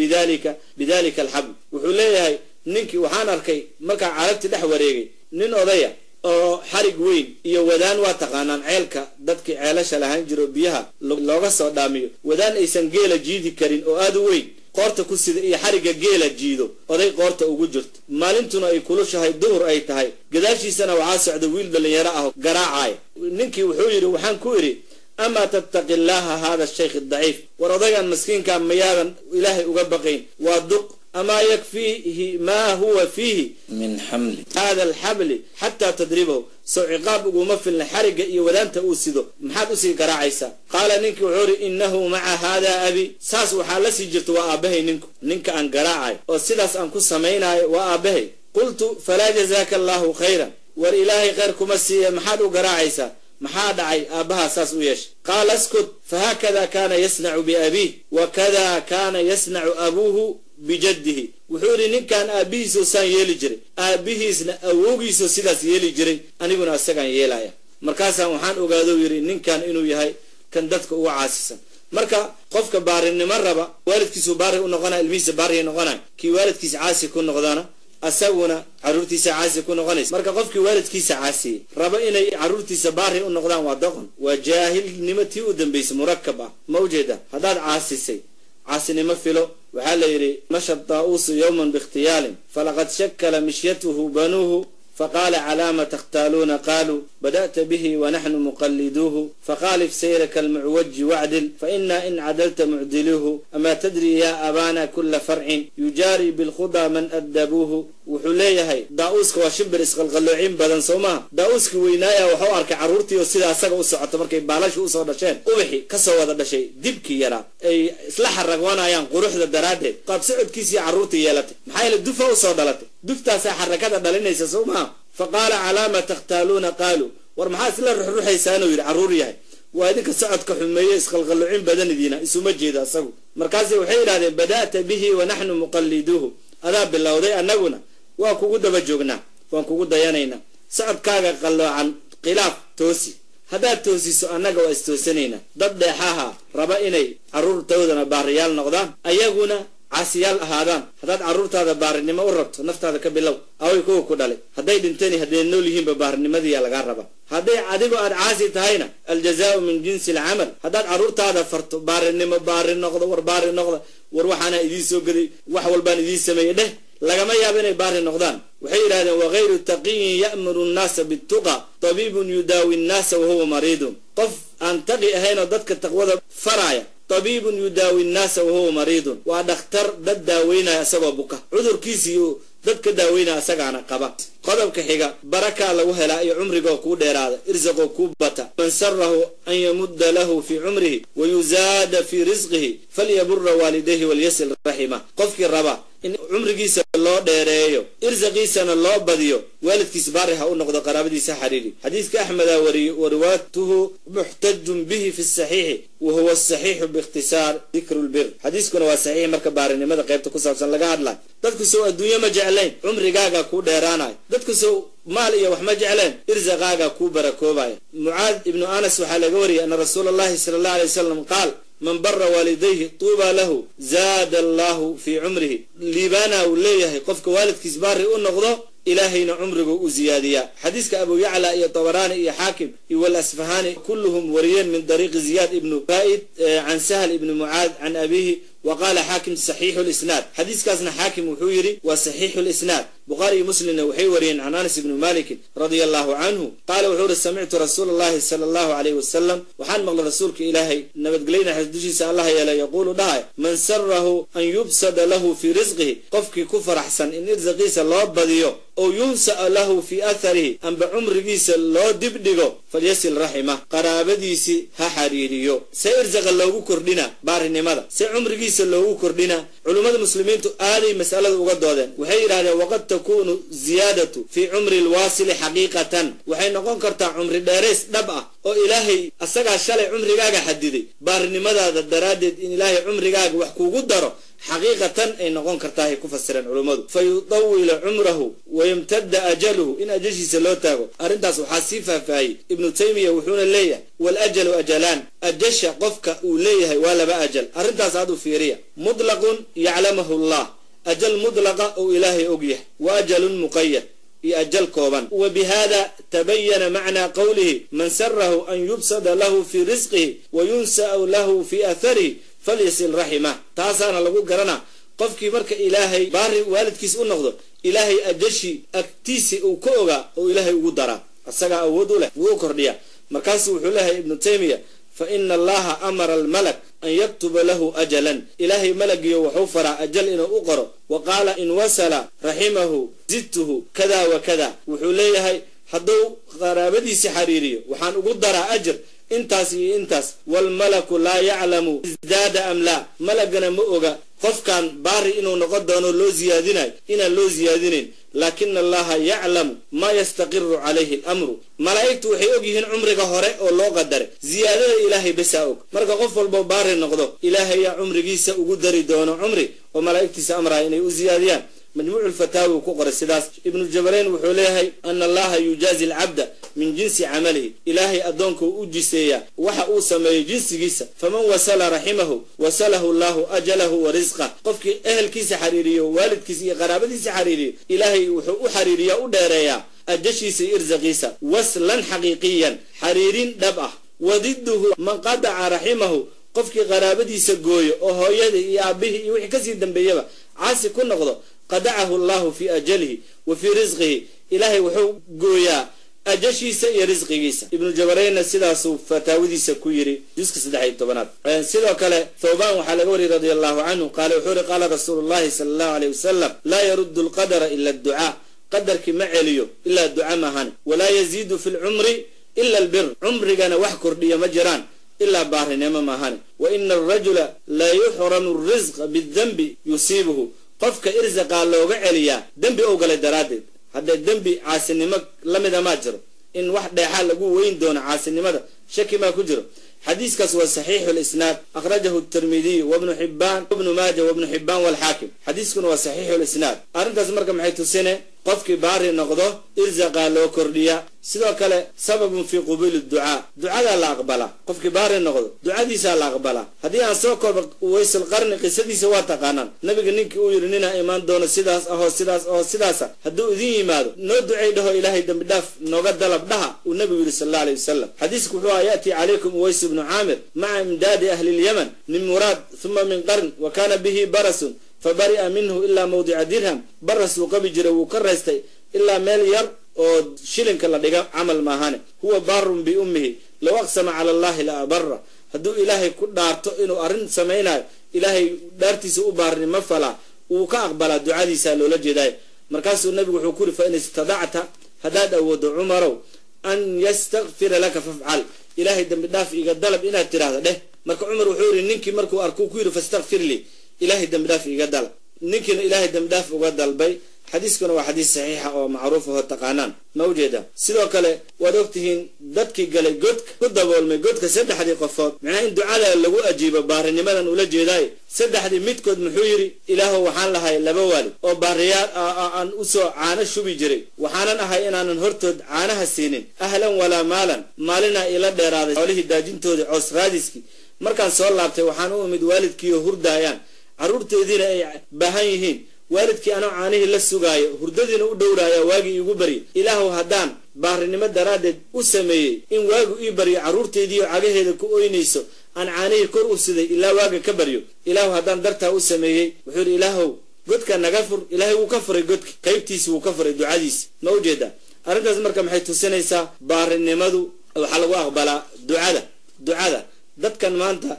B: bidalika alxabl. Wuxuu leeyahay ninkii, waxaan arkay markaa carabti dhex wareegay nin odaya oo xarig weyn iyo wadaan, waa taqaanaan ceelka dadkii ceelasha lahaan jiro biyaha looga soo dhaamiyo, wadaan aysan geela jiidi karin oo aad u weyn qoorta ku sida, iyo xarigga geela jiido oday qoorta ugu jirto, maalintuna ay kulushahay, duhur ay tahay. Gadaashiisana waxaa socda wiil dhallinyaro ah garaacaya. Ninkii wuxuu yidhi, waxaan ku idhi, amaa tattaqi llaaha hada shaykh daciif, war odaygan maskiinkaa miyaadan Ilaahay uga baqayn? Waa duq. Amaa yakfiihi maa huwa fiihi
C: min xamli
B: hada alxabli xataa tadribahu, sow ciqaab uguma filna xarigga iyo wadaanta uu sido? Maxaad usii garaacaysaa? Qaala ninkii wuxuu idhi, innahu maca haada abi, saas waxaa la sii jirta waa aabbahay. Ninku ninka aan garaacayo oo sidaas aan ku samaynaayo waa aabbahay. Qultu, falaa jazaaka allaahu khayran, war Ilaahay khayr kuma siiya, maxaad u garaacaysaa? Maxaa dhacay aabbahaa saas u yeeshay? Qaala, askut, fahaakada kaana yasnacu biabiih, wakada kaana yasnacu abuuhu bijaddihi. Wuxuu yidhi, ninkan aabbihiisoo saan yeeli jiray, aabbihiisna awowgiisoo sidaas yeeli jiray, aniguna isagaan yeelaya. Markaasaan waxaan ogaadou yidhi ninkan inuu yahay kan dadka uga caasisan. Marka qofka baarinimo raba, waalidkiisuu baari u noqonaya, ilmihiisa baariya noqonaya. Kii waalidkiisa caasi ku noqdana, asaguna carruurtiisa caasi ku noqonaysa. Marka qofkii waalidkiisa caasiyey raba inay carruurtiisa baari u noqdaan, waa doqon, waa jaahilnimo tii u dambaysay murakab ah. Ma ujeeda? Haddaad caasisay, caasinimo filo. Waxaa la yidhi, masha daa'uusu yowman biikhtiyaalin falaqad shakala mishyatuhu banuuhu, faqaala calaama takhtaaluuna? Qaaluu bada'ta bihi wanaxnu muqalliduuhu, fakhaalif sayraka almucwaji wacdil, faina in cadalta mucdiluuhu. Amaa tadri yaa abaana kula farcin yujaari bilkhudaa man addabuuhu. Wuxuu leeyahay, daa'uuska waa shimbir isqalqalloocin badan, soo maha? Daa'uuskii weynaaya waxuu arkay carruurtii oo sida asaga u socota markay baalashu usoo dhasheen, ubaxi kasoo wada dhashay dibkii yaraa, ay isla xaragwanayaan quruxda daraaddeed. Qaab socodkiisii carruurtii yeelatay, maxaa yeele dufa usoo dhalatay, duftaasaa xarakada dhalinaysa, soo maha? Fa qaala calaama takhtaaluuna? Qaaluu, war maxaa isla ruxruxaysaanuu yidhi, carruur yahay, waa idinka socodka xumeeye, isqalqalloocin badanidiina, isuma jeeda asagu. Markaase waxay yidhahdeen, bada'ta bihi wanaxnu muqalliduuhu, adaa bilowday, annaguna waa kugu daba joognaa, waan kugu dayanaynaa. Socodkaaga qalloocan khilaaf, toosi. Haddaad toosiso, annaga waa istoosanaynaa. Dad dheexaha raba inay carruurtoodana baariyaal noqdaan, ayaguna caasiyaal ahaadaan. Haddaad carruurtaada baarinimo u rabto, naftaada ka bilow. Away kuwa ku dhalay? Hadday dhinteen, hadday nool yihiinba, baarinimadiiyaa lagaa rabaa. Hadday adigoo aad caasi tahayna, aljazaau min jinsi alcamal. Haddaad carruurtaada farto baarinimo, baari noqdo, war baari noqda, war waxaana idiin soo geday, wax walbaan idiin sameeyey dheh, lagama yaabo inay baari noqdaan. Waxay yidhahdeen, wakayru taqiyin ya'muru nnaasa bituqa tabiibun yudaawi nnaasa wahuwa mariidun. Qof aan taqi ahaynoo dadka taqwada faraaya, tabiibun yudaawi nnaasa wahuwa mariidun, waa dhakhtar dad daaweynaya isagoo buka, cudurkiisii dad ka daaweynaya isagaana qaba. Qodobka xiga, barakaa lagu helaa iyo cumrigoo kuu dheeraada, irsaqoo kuu bata. Man sarahu an yamudda lahu fii cumrihi wayuzaada fii risqihi falyabura waalidayhi walyasil raxima. Qofkii raba in cumrigiisa loo dheereeyo, irsaqiisana loo badiyo, waalidkiis baari ha u noqdo, qaraabadiisa xariiri. Xadiiska Axmedaa wariyey, wa riwaayatuhu muxtajun bihi fi saxiixi, wa huwa asaxiixu biikhtisaar dikru lbir. Xadiiskuna waa saxiix. Marka baarinimada qaybta ku saabsan laga hadlayo, dadku sow adduunyo ma jeclayn? Cumrigaaga kuu dheeraanayo. Dadku sow maal iyo wax ma jecleen? Irsaqaaga kuu barakoobaya. Mucaad ibnu Anas waxaa laga wariyay ana rasuula allahi sala allah alay wasalam qaal, man bara waalidayhi tuuba lahu, zaada allahu fii cumrihi. Liibaana uu leeyahay qofka waalidkiis baari u noqdo, Ilaahayna cumrigu u ziyaadiyaa. Xadiiska Abu Yacla iyo Tabaraani iyo Xaakim iyo walasfahaani kulluhum wariyeen min dariiqi Ziyaad ibnu Faa'id can Sahl ibni Mucaad can abiihi, wa qaala Xaakim saxiixu lisnaad. Xadiiskaasna Xaakim wuxuu yidhi waa saxiixu lisnaad. Bukhaari iyo Muslimna waxay wariyeen can Anas ibni Malikin radia allahu canhu qaala, wuxuu uhi, samictu rasuula allahi sala allahu alayhi wasalam, waxaan maqlay rasuulka Ilaahay, nabadgelyna dushiisa Allah yeela, yaquulu dhahay, man sarahu an yubsada lahu fii risqihi, qofkii ku faraxsan in irsaqiisa loo badiyo, oo yunsa'a lahu fii atharihi, amba cumrigiisa loo dibdhigo, Falyasil raximah, qaraabadiisii ha xariiriyo. See irsaqa loogu kordhina baarinimada, see cumrigiisa loogu kordhina? Culummada muslimiintu aaday mas'alada uga doodeen. Waxay yidhahdeen waqad takuunu ziyaadatu fii cumri lwaasili xaqiiqatan, waxay noqon kartaa cumri dheerays dhab ah oo Ilaahay asagaa shalay cumrigaaga xadiday, baarinimadaada daraaddeed in Ilaahay cumrigaaga wax kuugu daro xaqiiqatan ay noqon kartaa, ay ku fasireen culummadu. Fa yutawila cumrahu wayamtada ajaluhu, in ajashiisa loo taago. Arrintaas waxaa sii faahfaahiyey Ibnu Taymiya, wuxuuna leeyahay waalajalu ajalaan, ajasha qofka uu leeyahay waa laba ajal. Arrintaas aad u fiiriya. Mutlaqun yaclamahu Allah, ajal mutlaqa oo Ilaahay og yahay, wa ajalun muqayad, iyo ajal kooban. Wa bihada tabayana macnaa qowlihi man sarahu an yubsada lahu fii risqihi wa yunsa'u lahu fii atharihi falyasil raximah. Taasaana lagu garanaa qofkii marka Ilaahay baari waalidkiis u noqdo, Ilaahay ajashi agtiisi uu ka ogaa oo Ilaahay ugu daraa, asagaa awood u leh, wuu u kordhiyaa. Markaasuu wuxuu leeyahay Ibnu Taymiya fa ina Allaha amara almalak an yaktuba lahu ajalan, Ilaahay malagiyo wuxuu faraa ajal inuu u qoro. Wa qaala in wasala raximahu zidtuhu kada wa kada, wuxuu leeyahay hadduu qaraabadiisi xariiriyo waxaan ugu daraa ajir intaas iyo intaas. Waalmalaku laa yaclamu isdaada am laa, malagana ma oga qofkan baari inuu noqon doono loo ziyaadinayo inaan loo ziyaadinayn, laakina Allaha yaclamu maa yastaqiru calayhi alamru. Malaa'igtu waxay og yihiin cumriga hore oo loo qadaray, ziyaadada Ilaahay basaa og. Marka qof walbo baari noqdo, Ilaahayaa cumrigiisa ugu dari doono cumri oo malaa'igtiisa amraya inay u ziyaadiyaan. Majmuucu lfataawi uu ku qoray sidaas. Ibnu Jabarayn wuxuu leeyahay ana Allaha yujaazi alcabda min jinsi camalihi, Ilaahay addoonka u jiseeyaa waxa uu sameeyo jinsigiisa. Faman wasala raximahu wasalahu Allahu ajalahu wa risqah, qofkii ehelkiisa xariiriyo, waalidkiisa iyo qaraabadiisa xariiriyo, Ilaahay wuxuu u xariiriyaa, u dheereeyaa ajashiisa iyo irsaqiisa, waslan xaqiiqiyan, xariirin dhab ah. Wadiduhu man qadaca raximahu, qofkii qaraabadiisa gooyo oo hooyadii iyo aabihii iyo wixii kasii dambeeyaba caasi ku noqdo, qadacahu Allahu fii ajalihi wa fii risqihi, Ilaahay wuxuu gooyaa ajashiisa iyo risqigiisa. Ibnu Jabaraynna sidaasuu fataawadiisa ku yidhi juska 13aad. Sidoo kale Thawbaan waxaa laga wariyey radia allahu canhu qaala, wuxuu yihi qaala rasuulu llahi sala allahu aleyh wasalam laa yaruddu alqadara ila adducaa, qadarkii ma celiyo ilaa duca maahan. Walaa yaziidu fi lcumri ila albir, cumrigana wax kordhiya ma jiraan ilaa baarinimo maahane. Wa ina alrajula la yuxramu alrisqa bidanbi yusiibuhu, qofka irsaqaa looga celiyaa dembi ou galay daraaddeed. Haddee dembi caasinimo la mida maa jiro, in wax dheexaa lagu weyn doono caasinimada shaki maa ku jiro. Xadiiskaas waa saxiixu lisnaad, akhrajahu tirmidiy wabnu xibbaan wabnu maaja wabnu xibbaan walxaakim, xadiiskuna waa saxiixu lisnaad. Arrintaas marka maxay tusine? Qofkii baari noqdo irsaqaa loo kordhiyaa. Sidoo kale sababun fii qubuuli ducaa, ducadaa la aqbalaa, qofkii baari noqdo ducadiisaa la aqbalaa. Haddii aan soo kooba Uwaysul Qarni qisadiisa waa taqaanaan. Nabiga ninkii uu yidhi ninaa imaan doono sidaas ahoo sidaas ahoo sidaasa, hadduu idin yimaado noo ducay dhaho, Ilaahay dembi dhaaf nooga dalab dhaha, uu nabigu yidhi sal alla aleyh wasalam. Xadiisku wuxuu aha ya'tii calaykum Uways ibnu Caamir maca imdaadi ahli lyaman min muraad huma min qarn, wa kaana bihi barasun fabari'a minhu ilaa mawdica dirham, baras wuu qabi jiray, wuu ka raystay ilaa meel yar oo shilinka la dhiga camal maahane. Huwa baarun biummihi, low aqsama cala allahi la abara, hadduu Ilaahay ku dhaarto inuu arrin samaynayo, Ilaahay dhaartiisa u baarnimo falaa, wuu ka aqbalaa ducadiisaa loola jeedaay. Markaasuu nabigu wuxuu ku yiri fa in istadacta, haddaad awoodo Cumarow, an yastakfira laka fafcal, Ilaahay dembi dhaaf iga dalab inaad tidhaahdo dheh. Marka Cumar wuxuu yidhi ninkii markuu arkuu ku yidhi fastakfir lii, Ilaahay dembi dhaaf iga dalab, ninkiina Ilaahay dembi dhaaf uga dalbay. Xadiiskuna waa xadiis saxiixa oo macruuf ahoo taqaanaan, ma ujeeda? Sidoo kale waad ogtihiin dadkii galay godka ku daboolmay godka, saddexdii qofood, macnaha in ducada lagu ajiibo baarinimadan ula jeedaayo. Saddexdii midkood muxuu yidhi? Ilaahow, waxaan lahay laba waalid oo baariyaal aan usoo caano shubi jiray, waxaanan ahay inaanan hortood caanaha siinin ahlan walaa maalan. Maalinaa ila dheeraaday xoolihii daajintoodii coos raadiskii, markaan soo laabtay waxaan u imid waalidkiioo hurdaayaan, carruurteediina ay baahan yihiin. Waalidkii anoo caanihii la sugaayo, hurdadiina u dhowraaya, waagii iigu barya. Ilaahow, haddaan baarinimo daraaddeed u sameeyey in waagu ii baryo, carruurteydiioo cagaheeda ku oynayso aan caanihii kor u siday ilaa waaga ka baryo, Ilaahow haddaan dartaa u sameeyey, wuxuu yidhi Ilaahow godka naga fur. Ilaahay wuu ka furay godki, qaybtiisi wuu ka furay ducadiisi, ma ujeedaa? Arrintaas marka maxay tusinaysaa? Baarinimadu waxaa lagu aqbalaa ducada. Ducada dadkan maanta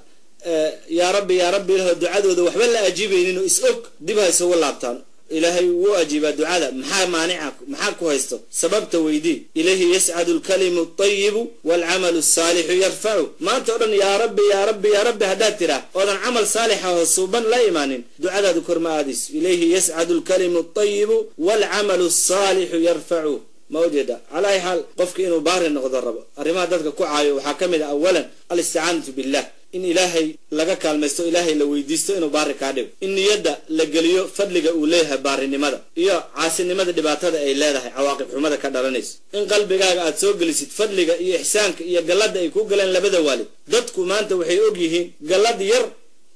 B: yaa rabbi yaa rabbi laho ducadooda waxba la ajiibaynin oo is og, dib ha isugu laabtaan. Ilaahay wuu ajiibaa ducada. Maxaa maanica? Maxaa ku haysto? Sababta weydii. Ilayhi yascadu alkalimu altayibu waalcamalu asaalixu yarfacu. Maanta o dhan yaa rabbi yaa rabbi yaa rabbi haddaad tiraa oodan camal saalixa oo suuban la imaanin, ducadaadu kor ma aadayso. Ilayhi yascadu alkalimu altayibu waalcamalu asaalixu yarfacu. Ma ujeeda? Calaa ay xaal, qofka inuu baari noqdo rabo, arrimaha dadka ku caayo waxaa ka mid a awalan alisticaanatu billah, in Ilaahay laga kaalmaysto, Ilaahay la weydiisto inuu baari kaa dhigo, in niyadda la geliyo fadliga uu leeyahay baarinimada iyo caasinimada dhibaatada ay leedahay, cawaaqib xumada ka dhalanayso, in qalbigaaga aad soo gelisid fadliga iyo ixsaanka iyo galladda ay ku galeen labada waalid. Dadku maanta waxay og yihiin gallad yar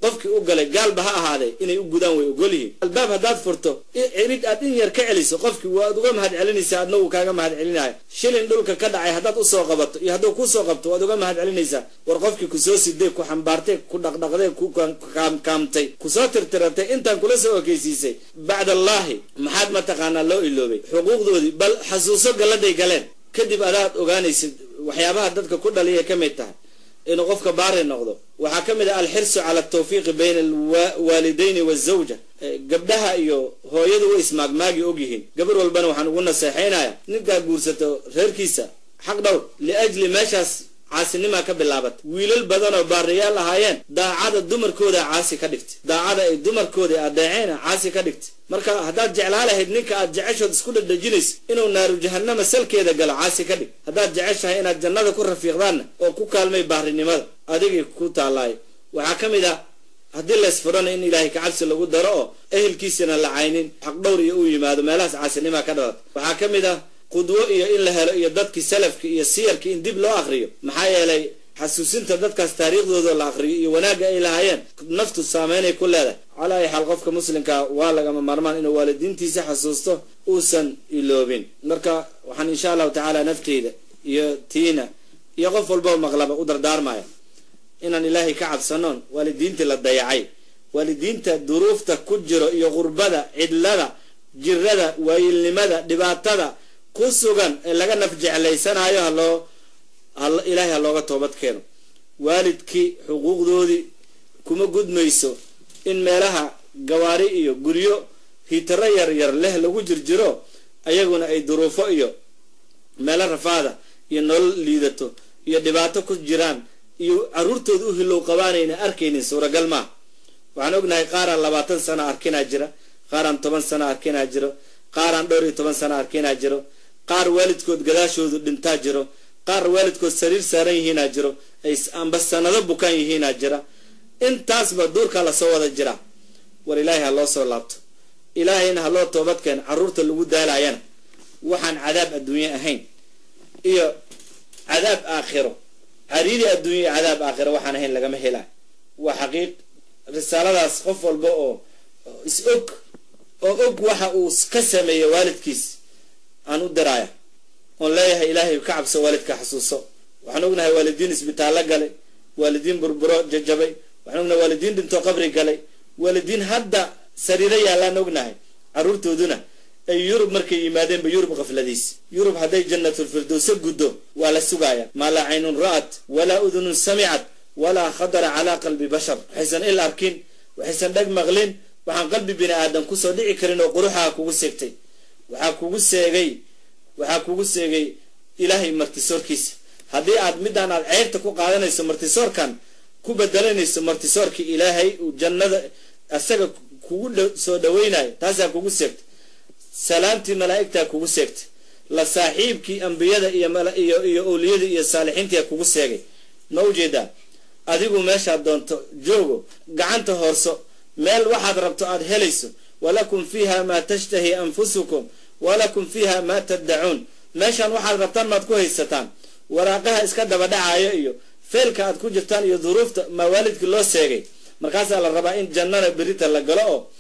B: qofkii u galay, gaalba ha ahaaday, inay u gudaan way ogol yihiin. Albaab haddaad furto, cirid aad in yar ka celiso, qofkii waad uga mahad celinaysaa, adna wuu kaaga mahad celinaya. Shilin dhulka ka dhacay haddaad usoo qabato iyo hadduu kusoo qabto, waad uga mahad celinaysaa. War qofkii kusoo siday, ku xambaartay, ku dhaqdhaqday, ku kaamkaamtay, kusoo tirtiratay, intaan kula soo okeysiisay, bacd allaahi, maxaad mataqaanaa loo iloobay xuquuqdoodii? Bal xasuuso galladay galeen, kadib adaad ogaanaysid. Waxyaabaha dadka ku dhaliya ka mid tahay inuu qofka baari noqdo waxaa ka mid ah alxirsu cala altawfiiqi bayna alwaalidayni wazawja. Gabdhaha iyo hooyadu way ismaagmaagi og yihiin. Gabar walbana waxaan ugu naseexaynaya, ninkaa guursato reerkiisa xaq dhowr, liajli meeshaas caasinimaa ka bilaabata. Wiilal badan oo baariyaal ahaayeen, daacada dumarkooda caasi ka dhigtay, daacada ay dumarkooda adeeceena caasi ka dhigtay. Marka haddaad jeclaa lahayd ninka aad jeceshood isku dhadhajinayso inuu naaru jahanama salkeeda galo, caasi ka dhig. Haddaad jeceshahay inaad jannada ku rafiiqdaanna oo ku kaalmay baarinimada, adigay ku taalaay. Waxaa ka mid ah haddii laysfurana in Ilaahay kacabsi lagu daro oo ehelkiisana la caynin, xaqdhowr iyo uu yimaado. Meelahaas caasinimaa ka dhalata. Waxaa ka mid ah qudwo iyo in la helo iyo dadkii salafki iyo siyarkii in dib loo akriyo, maxaa yeelay xasuusinta dadkaas taariikhdooda la akriyo iyo wanaagga ay lahaayeen naftu saameynay ku leedahay. Calaa ay xaal, qofka muslimka waa lagama maarmaan inuu waalidiintiisa xasuusto, uusan iloobin. Marka waxaan insha allahu tacaala nafteyda iyo tiina iyo qof walbao maqlaba u dardaarmaya inaan Ilaahay ka cabsanoon waalidiintii la dayacay, waalidiinta duruufta ku jiro iyo qurbada, cidlada, jirada, waayilnimada, dhibaatada ku sugan ee laga naf jeclaysanayo, haloo Ilaahay ha looga toobad keeno. Waalidkii xuquuqdoodii kuma gudmayso in meelaha gawaari iyo guryo hiitaro yar yar leh lagu jirjiro, ayaguna ay duruufo iyo meelo rafaada iyo nolol liidato iyo dhibaato ku jiraan iyo carruurtooda u hilow qabaanayna arkaynin. Suuragal maaha. Waxaan ognahay qaaraan 20 sano arkinaa jira, qaaraan 10 sano arkinaa jiro, qaaraan dhowr iyo toban sano arkinaa jiro, qaar waalidkood gadaashoodu dhintaa jiro, qaar waalidkood sariir saaran yihiinaa jiro, ay amba sanado bukaan yihiinaa jira. Intaasba duurkaa lasoo wada jira. War Ilaahay ha loo soo laabto, Ilaahayna ha loo toobadkeen. Carruurta lagu daalayana waxaan cadaab adduunye ahayn iyo cadaab aakhiro, cariiri adduunya iyo cadaab aakhiro waxaan ahayn lagama helaa. Waa xaqiiq risaaladaas. Qof walba oo is og oo og waxa uu ka sameeyey waalidkiis aan u diraaya oon leeyahay, Ilaahay ka cabso, waalidka xasuuso. Waxaan ognahay waalidiin isbitaallo galay, waalidiin burburo jajabay, waxaan ognahay waalidiin dhintoo qabri galay, waalidiin hadda sariiro yaallaan ognahay, carruurtooduna ay Yurub markay yimaadeenba Yurub qafladiis. Yurub hadday Jannatulfirdowsa guddo waa la sugaaya. Maa laa caynun ra'at walaa udunun samicat walaa khatara calaa qalbi bashar, waxaysan il arkin, waxaysan dheg maqlin, waxaan qalbi bini aadam kusoo dhici karin oo quruxaa kugu seegtay. Waxaa kugu seegay, waxaa kugu seegay Ilaahay martisoorkiisa. Haddii aad midaan aad ceyrta ku qaadanayso, martisoorkan ku bedelanayso martisoorkii Ilaahay uu jannada isaga kugu soo dhaweynayo, taasaa kugu seegtay. Salaamtii malaa'igtaa kugu seegtay, la saaxiibkii ambiyada iyo owliyada iyo saalixiintia kugu seegay. Ma ujeedaa? Adigu meeshaad doonto joogo, gacanta hoorso, meel waxaad rabto aad helayso. Walakum fiiha maa tashtahi anfusukum walakum fiiha maa taddacuun. Meeshaan waxaad rabtaan maad ku haysataan. Waraaqaha iska daba dhacayo iyo feelka aad ku jirtaan iyo duruufta maa waalidkii loo seegay. Markaasaa la rabaa in jannana berita la galo oo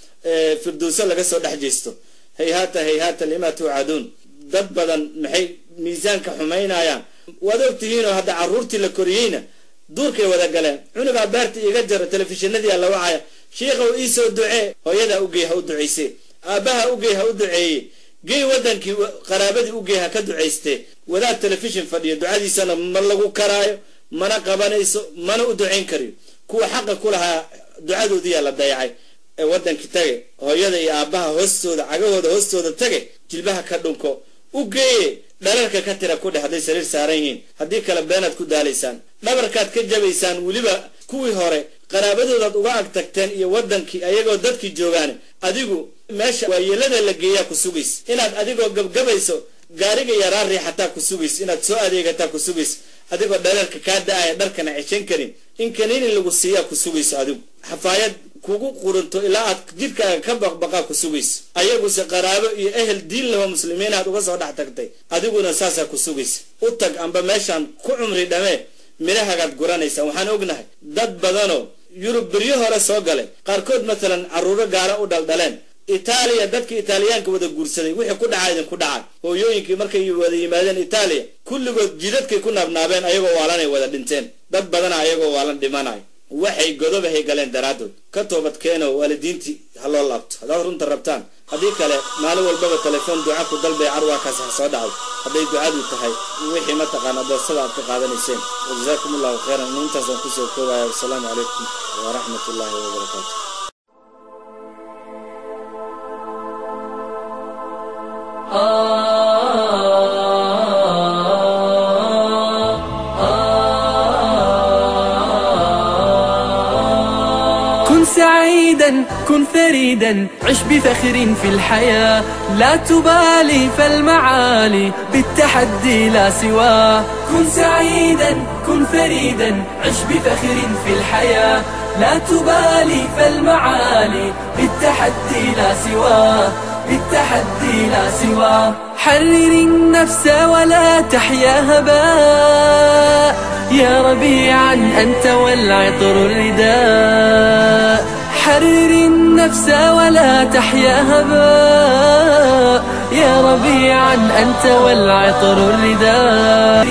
B: firdowso laga soo dhex jeesto. Hayhaata hayhaata lima tuucaduun. Dad badan maxay miisaanka xumaynayaan? Waad ogtihiinoo hadda carruurtii la koriyeyna duurkay wada galeen. Cunugaa beerta iiga jara, telefishinadii la wacaya, shiikow iisoo ducee. Hooyadaa ugey ha u ducaysee, aabbaha ugey ha u duceeye, gey waddankii qaraabadii ugey ha ka ducaystee. Wadaad telefishin fadhiyo ducadiisana ma lagu karaayo, mana qabanayso, mana u ducayn kariyo. Kuwa xaqa ku lahaa ducadoodiyaa la dayacay. Ee waddankii tage, hooyada iyo aabbaha hoostooda, cagahooda hoostooda tage, jilbaha ka dhunko, u geeye, dhalarka ka tira ku dheh hadday sariir saaran yihiin. Haddii kale beenaad ku daalaysaan, dhabarkaad ka jabaysaan. Weliba kuwii hore qaraabadoodaad uga ag tagteen iyo waddankii ayagoo dadkii joogaan. Adigu meesha waayeelada la geeyaa ku sugays, inaad adigoo gabgabayso gaariga yaraa riixataa ku sugays, inaad soo adeegataa ku sugays, adigoo dhalarka kaa da-aya dharkana ceshan karin in kaniini lagu siiyaa ku sugayso, adigu xafaayad kugu quranto ilaa aad jidhkaaga ka baqbaqaa ku sugayso. Ayaguse qaraabo iyo ehel diin laho muslimiinaad uga soo dhex tagtay, adiguna saasaa ku sugaysa. U tag amba meeshaan ku cumri dhamee, midhahagaad guranaysaa. Waxaan ognahay dad badanoo Yurub beryo hore soo galay, qaarkood matalan carruuro gaara u dhaldhaleen Itaaliya. Dadkii Itaaliyaanka wada guursaday wixii ku dhacaa idinku dhacaa. Hooyooyinkii markay wada yimaadeen Itaaliya, kulligood jidadkay ku naabnaabeen, ayagoo waalanay wada dhinteen. Dad badana ayagoo waalan dhimanayo, waxay godobahay galeen daraaddood. Ka toobad keeno, waalidiintii ha loo laabto haddaad runta rabtaan. Haddii kale maalin walbaba telefoon duca ku dalbay carwaakaasi ha soo dhacdo, hadday ducadu tahay wixii mataqaana boostada aad ka qaadanayseen. Wajazaakum Allahu khayran. Intaasaan kusoo koobaya. Wasalaamu calaykum waraxmat ullaahi wabarakaatu.
A: كن سعيدا، كن فريدا، عش بفخر في الحياة، لا تبالي فالمعالي بالتحدي لا سواه. كن سعيدا، كن فريدا، عش بفخر في الحياة، لا تبالي فالمعالي بالتحدي لا سواه، بالتحدي لا سواه. حرر النفس ولا تحيا هباء، يا ربيعا أنت والعطر الرداء. حرر النفس ولا تحيا هباء، يا ربيعا أنت والعطر الرداء.